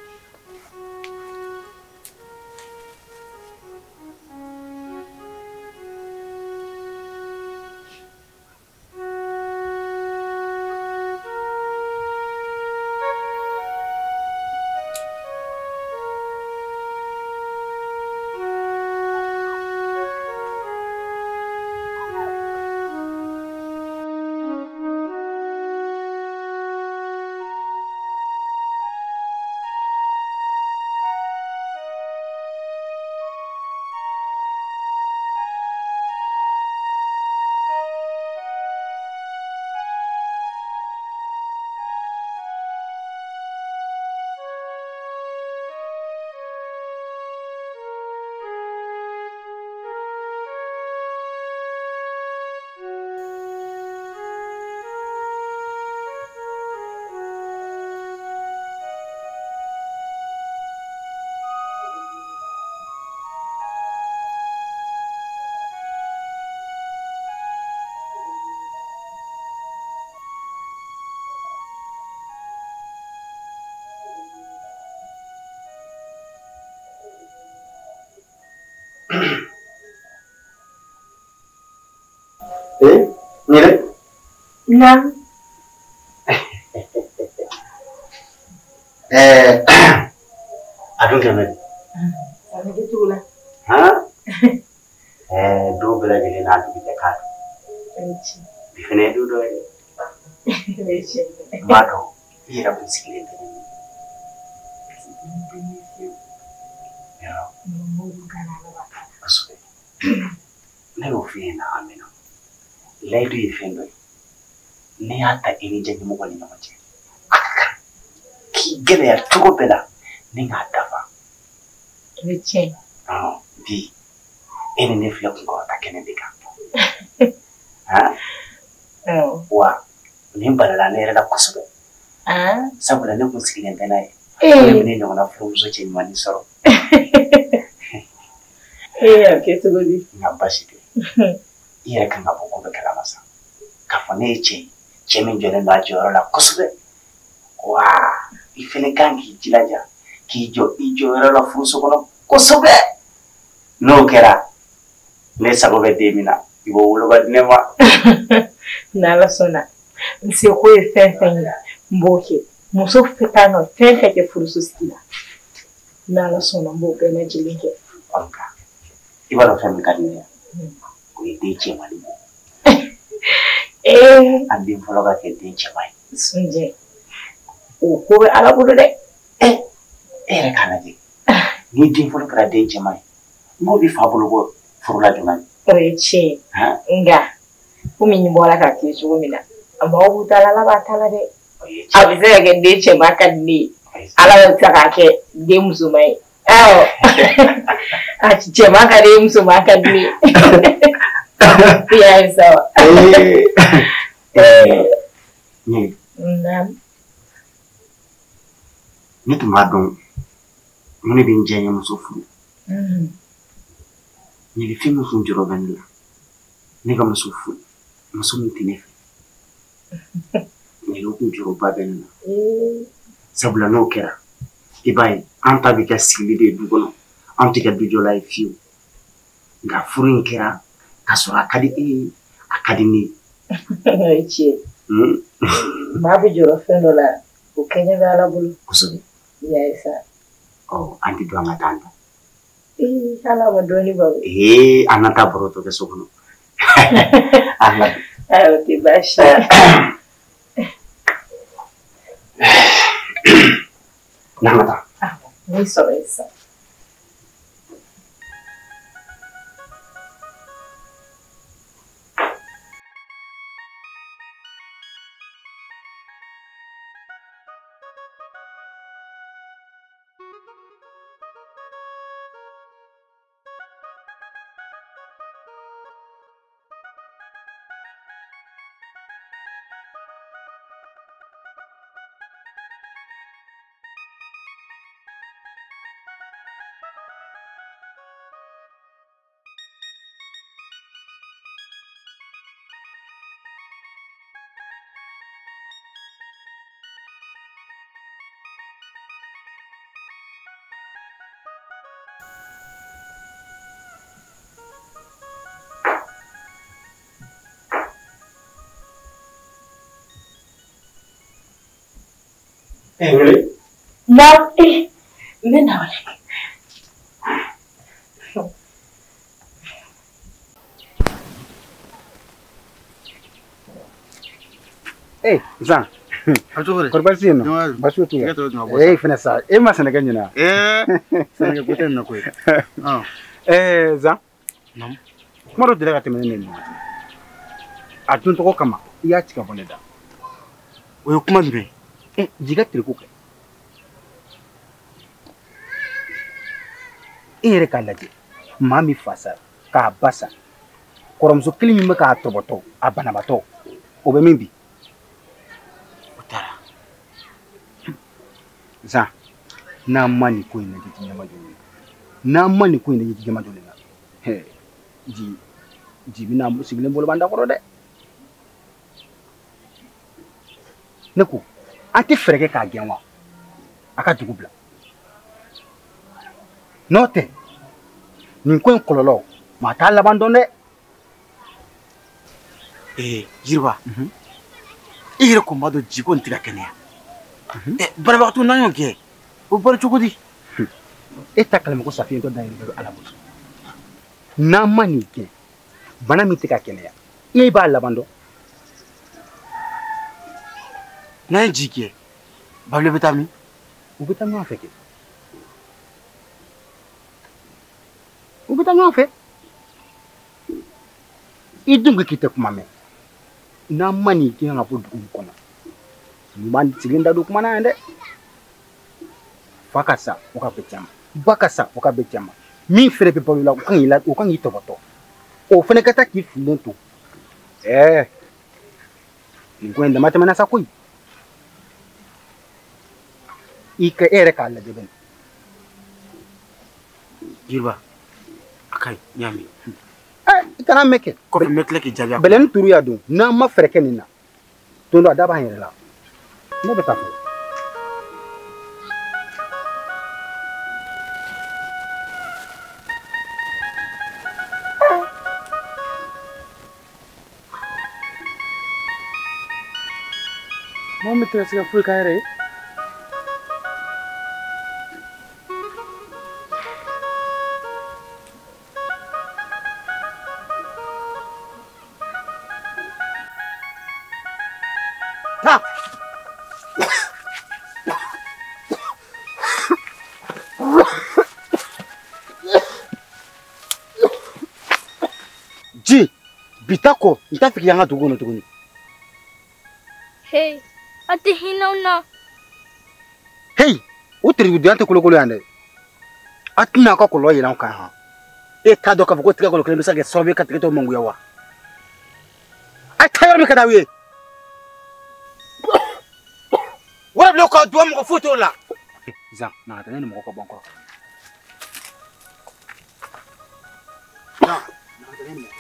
Ɲele?
Naamu.
A dun kɛ mɛ di?
A bɛ kɛ cogo la.
Han? Don bɛɛ lajɛlen n'a dugu jɛ k'a dun. Bi fɛnɛ ye don dɔ ye dɛ. N b'a dɔn i yɛrɛ kun sigilen tɛ ni min ye. Kosɛbɛ. Ne y'o f'i ɲɛna a mɛnna. Layidu ye fɛn dɔ ye. N'i y'a ta i ni diyaɲɛmɔgɔ ni ɲɔgɔn cɛ, a ka kan k'i gɛlɛya cogo bɛɛ la ni k'a dafa.
O ye tiɲɛ ye.
Bi e ni ne filɛ kunkɔrɔta kɛnɛ de kan. Wa nin balala ne yɛrɛ la kosɛbɛ. Sabula ne kun sigilen tɛ n'a ye. Ne bɛ ne ɲɔgɔnna furumuso cɛ ɲumannin sɔrɔ.
Ee a bɛ kɛ cogo di?
Nka baasi tɛ. I yɛrɛ kan ka bɔ ko bɛɛ kalama sa. K'a fɔ ne ye cɛ ye, cɛ min jɔlen don a jɔyɔrɔ la kosɛbɛ. Wa i fɛnɛ kan k'i jilaja k'i jɔ i jɔyɔrɔ la furuso kɔnɔ kosɛbɛ. N'o kɛra, ne sago bɛ den min na, i b'o wolo ka di ne ma.
N'Ala sɔnna, n seko ye fɛn fɛn ye, n b'o kɛ. Muso kan ka fɛn fɛn kɛ furuso sigi la, n'Ala sɔnna n b'o bɛɛ lajɛlen kɛ.
Nka i b'a dɔn fɛn min ka di ne ye, o ye den cɛmannin ye. An den fɔlɔ ka kɛ den cɛman ye.
Sunjɛ, o ko bɛ Ala bolo dɛ.
E yɛrɛ k'a lajɛ, ni den fɔlɔ kɛra den cɛman ye, n k'o bɛ fa bolo bɔ furu la joona.
O ye tiɲɛ ye. Nka komi n bɔra k'a kɛ cogo min na, a maaw b'u ta la, Ala b'a ta la dɛ. A bɛ se ka kɛ den cɛman ka di ne ye, Ala bɛ se k'a kɛ den musoman ye. Awɔ, a cɛman ka di ye, musoman ka di ne ye. I y'a ye sa wa?
Ɲe.
Naamu.
Ne tun b'a dɔn mun de bɛ n diya n ye muso furu. Ɲele fɛn min kun jɔrɔ bɛ ne la, ne ka muso furu, muso min tɛ ne fɛ. Nin kun jɔrɔba bɛ ne na. Sabula n'o kɛra, i b'a ye an ta bɛ kɛ sigili de ye du kɔnɔ, an tɛ kɛ dujɔla ye fiyewu. Nka furu in kɛra k'a sɔrɔ a ka di e ye, a ka di ne ye.
O ye tiɲɛ ye. Maa bɛ jɔrɔ fɛn dɔ la, o kɛɲɛ bɛ Ala bolo.
Kosɛbɛ.
I y'a ye sa.
Ɔ, an tɛ don an ka taa an ta.
Ee, Ala ma dɔɔnin baro.
Ee, an ka taa baro tɔ kɛ so kɔnɔ. An ka don.
Ayi, o tɛ baasi ye.
N'an ka taa.
N b'i sɔrɔ yen sisan. Na, n bɛ na wale.
Eh, Zan. Kɔri baasi tɛ yen nɔ? Baasi t'u la. Eh, fɛnɛ sa, e ma sɛnɛkɛ ɲina?
Eh, sɛnɛkɛ ko tɛ nin na koyi.
Eh, Zan. Kuma dɔ delila ka tɛmɛ ne ni ɲɔgɔn cɛ. A dun tɔgɔ kama, i y'a ci ka bɔ ne da.
O ye kuma jumɛn ye?
Eh, jiga teriku kɛ. E yɛrɛ k'a lajɛ, maa min fa sara, k'a ba sa, kɔrɔmuso kelen min bɛ k'a tɔbɔtɔ, a banabaatɔ, o bɛ min bi?
O taara.
Zan, n'an ma nin ko in lajɛ ji ɲɛma jɔlen na, n'an ma nin ko in lajɛ ji ɲɛma jɔlen na, hɛ, ji bɛna sigilen bolo b'an da kɔrɔ dɛ. Ne ko, an tɛ fɛɛrɛ kɛ k'a gɛn wa? A ka dugu bila. N'o tɛ, nin ko in kɔlɔlɔ, maa t'a laban dɔn dɛ.
Ee, Jiriba, i yɛrɛ kɔni b'a dɔn jiko in tɛ ka kɛnɛya. Banabagatɔ n'an y'o kɛ, o bɔra cogo di?
E ta kalama ko safinɛ dayirimɛ bɛ Ala bolo. N'an ma nin kɛ, bana min tɛ ka kɛnɛya, e b'a laban dɔn.
N'an ye ji kɛ, Babilen bɛ taa min?
U bɛ taa ɲɔgɔn fɛ kɛ. U bɛ taa ɲɔgɔn fɛ. I dun ko k'i tɛ kuma mɛn. N'an ma nin gɛn ka bɔ dugu in kɔnɔ, ninnu b'an sigilen da don kuma na yan dɛ. Fa ka sa, o ka bɛn cɛ ma. Ba ka sa, o ka bɛn cɛ ma. Min fɛnɛ bɛ balo la, o kan k'i la, o kan k'i tɔbɔtɔ. O fɛnɛ ka taa k'i fililen to. Ɛɛ, nin ko in dama tɛmɛna sa koyi. I ka e yɛrɛ k'a lajɛ bɛn.
Jiriba, a ka ɲi, n y'a mɛn.
I kana mɛn kɛ.
Kɔfɛ n bɛ tila k'i jaabi a.
Bɛlɛnin turu y'a don, n'an ma fɛɛrɛ kɛ nin na, don dɔ a da b'an yɛrɛ la. Ne bɛ taa fɔlɔ.
Maa min tɛ ka se ka foyi k'a yɛrɛ ye. Ji, bi ta kɔ, n t'a fɛ k'i y'an ka dugu kɔnɔ tuguni.
Hey, a tɛ hinɛ anw na.
Hey, o terikudonya tɛ kolokolo yan dɛ. A tɛna aw ka kɔlɔlɔ yɛlɛ anw kan han.
E t'a dɔn k'a fɔ ko tigɛ kɔlɔ kelen bɛ se ka kɛ sababu ye ka tigɛ tɔ mangoya wa? A taa yɔrɔ min ka d'aw ye. Wari bila k'a dun mɔgɔ foyi t'o la.
Zan, na ka taa ne ni mɔgɔ ka bɔ n kɔrɔ. Zan, na ka taa ne ni mɔgɔ.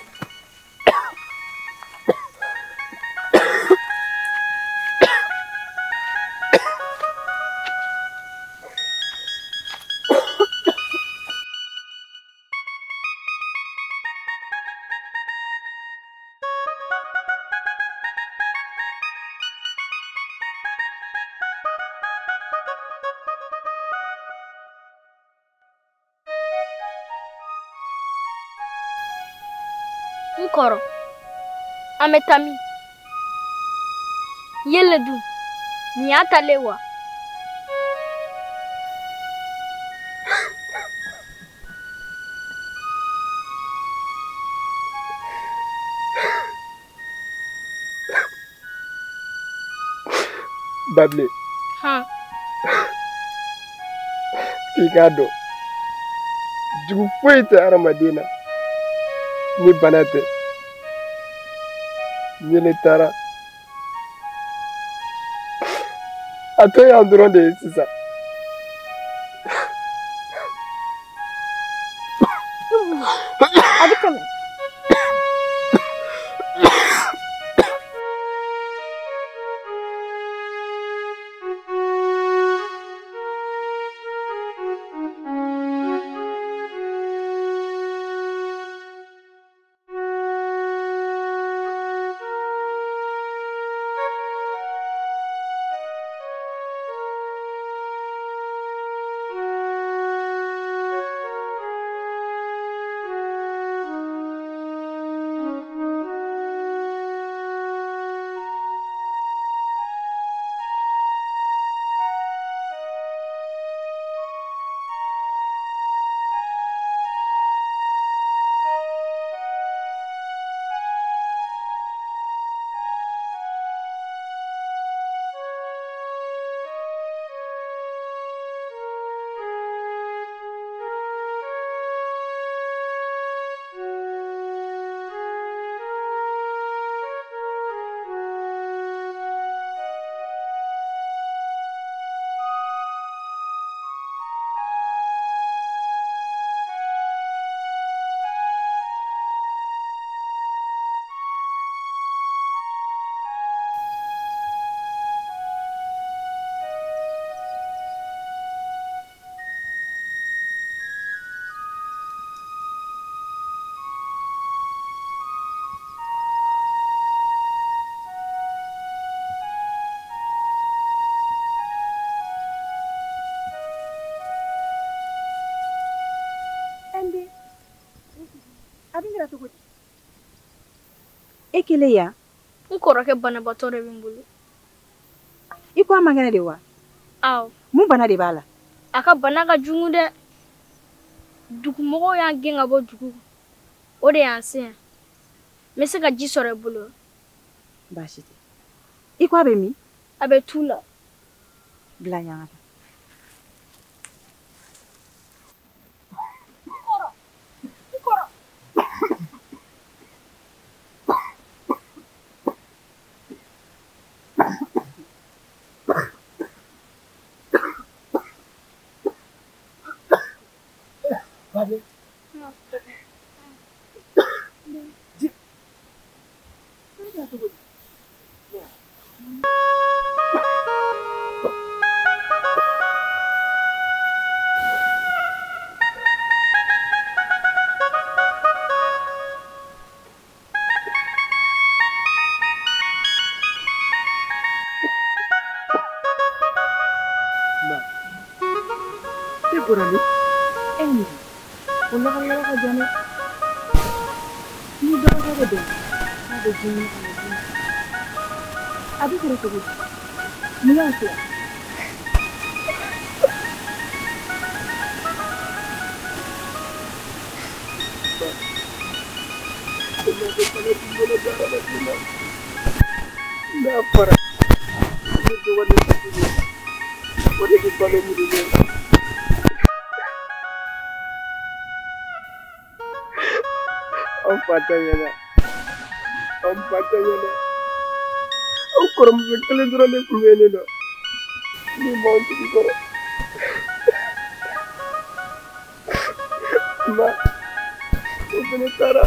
N kɔrɔ, an bɛ taa min? Yele dun, nin y'a talen wa?
Babile.
Han.
F'i k'a dɔn, jugu foyi tɛ hadamaden na ni bana tɛ. Yele taara. A tɔ y'an dɔrɔn de ye sisan.
A bɛ tɛmɛ.
E kelen yan?
N kɔrɔkɛ banabaatɔ de bɛ n bolo.
I ko a man kɛnɛ de wa?
Awɔ.
Mun bana de b'a la?
A ka bana ka jugu dɛ. Dugumɔgɔw y'an gɛn ka bɔ dugu. O de y'an se yan. N bɛ se ka ji sɔrɔ i bolo.
Baasi tɛ. I ko a bɛ min?
A bɛ tu la.
Bila ɲaga la.
Babile. E bɔra min?
E ni o lɔgɔ ka jan dɛ. Ni dɔgɔkɛ bɛ bɛn k'a bɛ ji ɲini ka na d'i ma. A bɛ sɔrɔ cogo di? Mun y'aw se yan?
N'a fɔra ne dɔgɔnin fitinin o de bɛ balo ɲini ne la. An fa tɛ ɲɛna, an ba tɛ ɲɛna, aw kɔrɔmuso kelen dɔrɔn de tun bɛ yen nɔ min b'anw jigi kɔrɔ. Ma, o fana taara.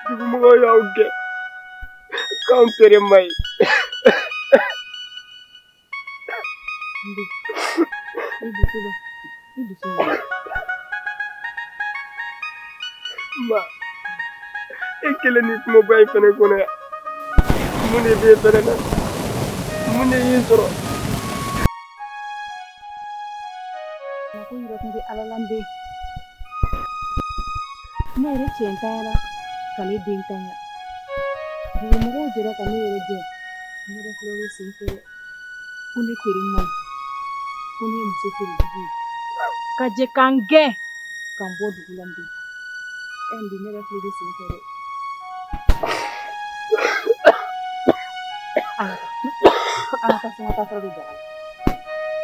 Dugumɔgɔw y'aw gɛn k'anw tere man ɲi.
I dusu la, i dusu la.
Ma, e kelen ni kumaba in fɛnɛ kɔnɔ yan. Mun de b'e fɛnɛ na? Mun de y'i sɔrɔ?
Ko Ko yɛrɛ tun bɛ Ala la n den. Ne yɛrɛ cɛ ntanyara ka ne den ntanya. Dugumɔgɔw jɛra ka ne yɛrɛ gɛn. Ne yɛrɛ filɛ o sen fɛ dɛ. Ko ne teri man ɲi. Ko ne ye muso feerejugu ye. Ka jɛ ka n gɛn ka n bɔ dugu la n den. Ɛ n den ne yɛrɛ filɛ o de sen fɛ dɛ. An ka taa sɔn ka taa fura dɔ daga la.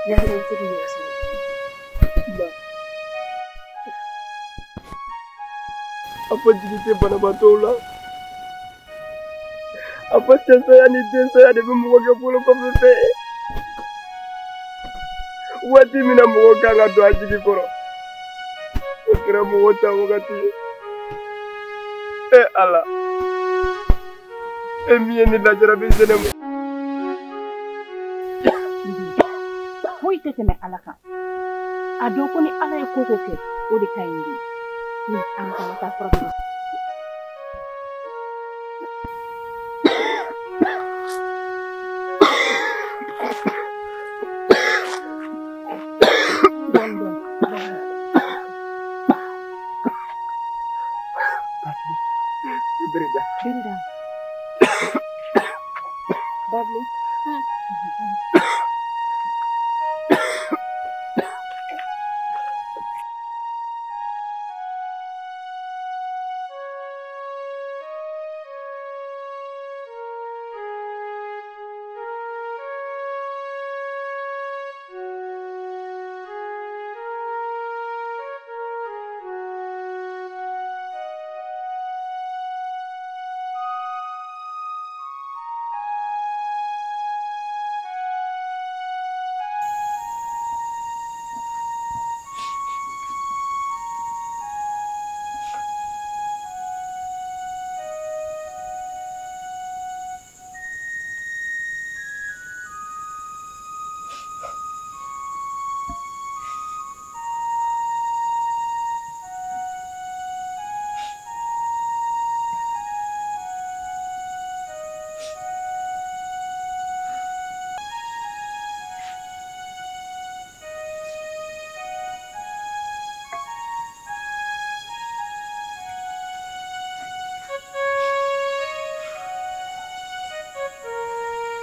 Yala i bɛ se k'i yɛrɛ sɔrɔ.
A fɔ jigi tɛ banabaatɔw la. A fɔ cɛsaya ni densaya de bɛ mɔgɔ kɛ bolo kɔfɛ fɛn ye. Waati min na mɔgɔ kan ka don a jigi kɔrɔ, o kɛra mɔgɔ ta wagati ye. E Ala, e min ye ne lajarabi se ne ma.
Foyi tɛ tɛmɛ Ala kan. A dɔn ko ni Ala ye ko ko kɛ, o de ka ɲi den. An ka taa fura dɔ. Berida. Babli.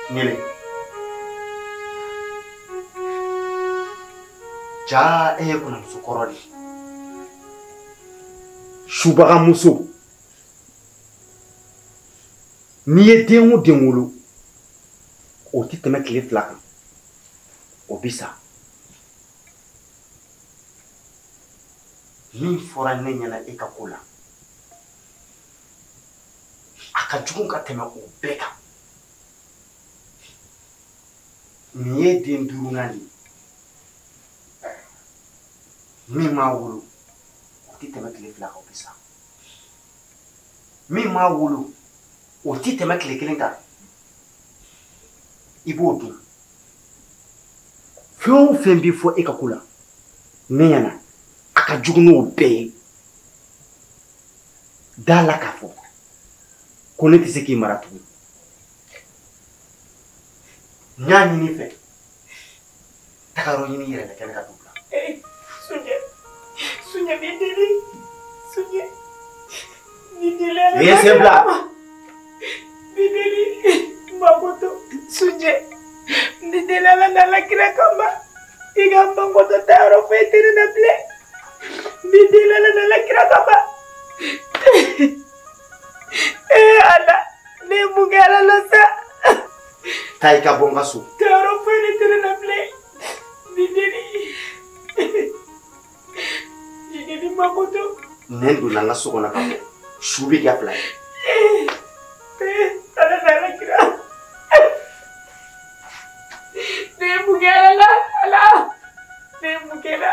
Ɲele. Jaa e ye kɔnɔmuso kɔrɔ de ye. Subagamuso. N'i ye den o den wolo, o tɛ tɛmɛ tile 2 kan. O bi sa. Min fɔra ne ɲɛna e ka ko la, a ka jugu ka tɛmɛ o bɛɛ kan. Nin ye den 5nan de ye. Min m'a wolo, o tɛ tɛmɛ tile 2 kan, o bɛ sa. Min m'a wolo, o tɛ tɛmɛ tile 1 kan, i b'o dun. Fɛn o fɛn bɛ fɔ e ka ko la, ne ɲɛna, a ka jugu n'o bɛɛ ye. Da la k'a fɔ ko ne tɛ se k'i mara tugun. N y'a ɲini i fɛ, taga yɔrɔ ɲini i yɛrɛ la kɛnɛ ka du bila.
Sunjɛ, Sunjɛ b'i deli, Sunjɛ, n b'i deli Ala.
I ye sen bila.
N b'i deli, n makoto, Sunjɛ, n b'i deli Ala n'Ala kira kama, i ka n makoto taayɔrɔ foyi tɛ ne na bilen. N b'i deli Ala n'Ala kira kama. Ee Ala, ne ye mun kɛ Ala la sa?
Taa i ka bɔ n ka so.
Taayɔrɔ foyi de tɛ ne na bilen. N b'i deli. N b'i deli makoto.
Nɛn donna n ka so kɔnɔ ka bɔ. Su bɛ kɛ 2 ye.
Ala n'Ala kira. Ne ye mun kɛ Ala la? Ala, ne ye mun kɛ la?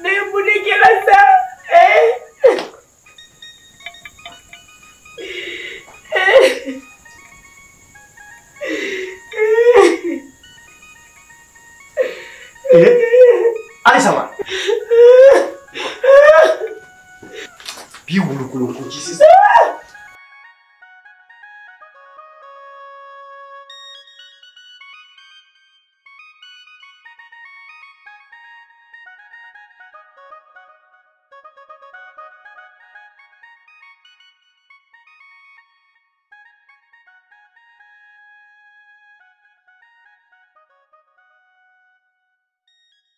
Ne ye mun de kɛ la sa?
Halisa wa? Bi wulukolon ko ji sisan.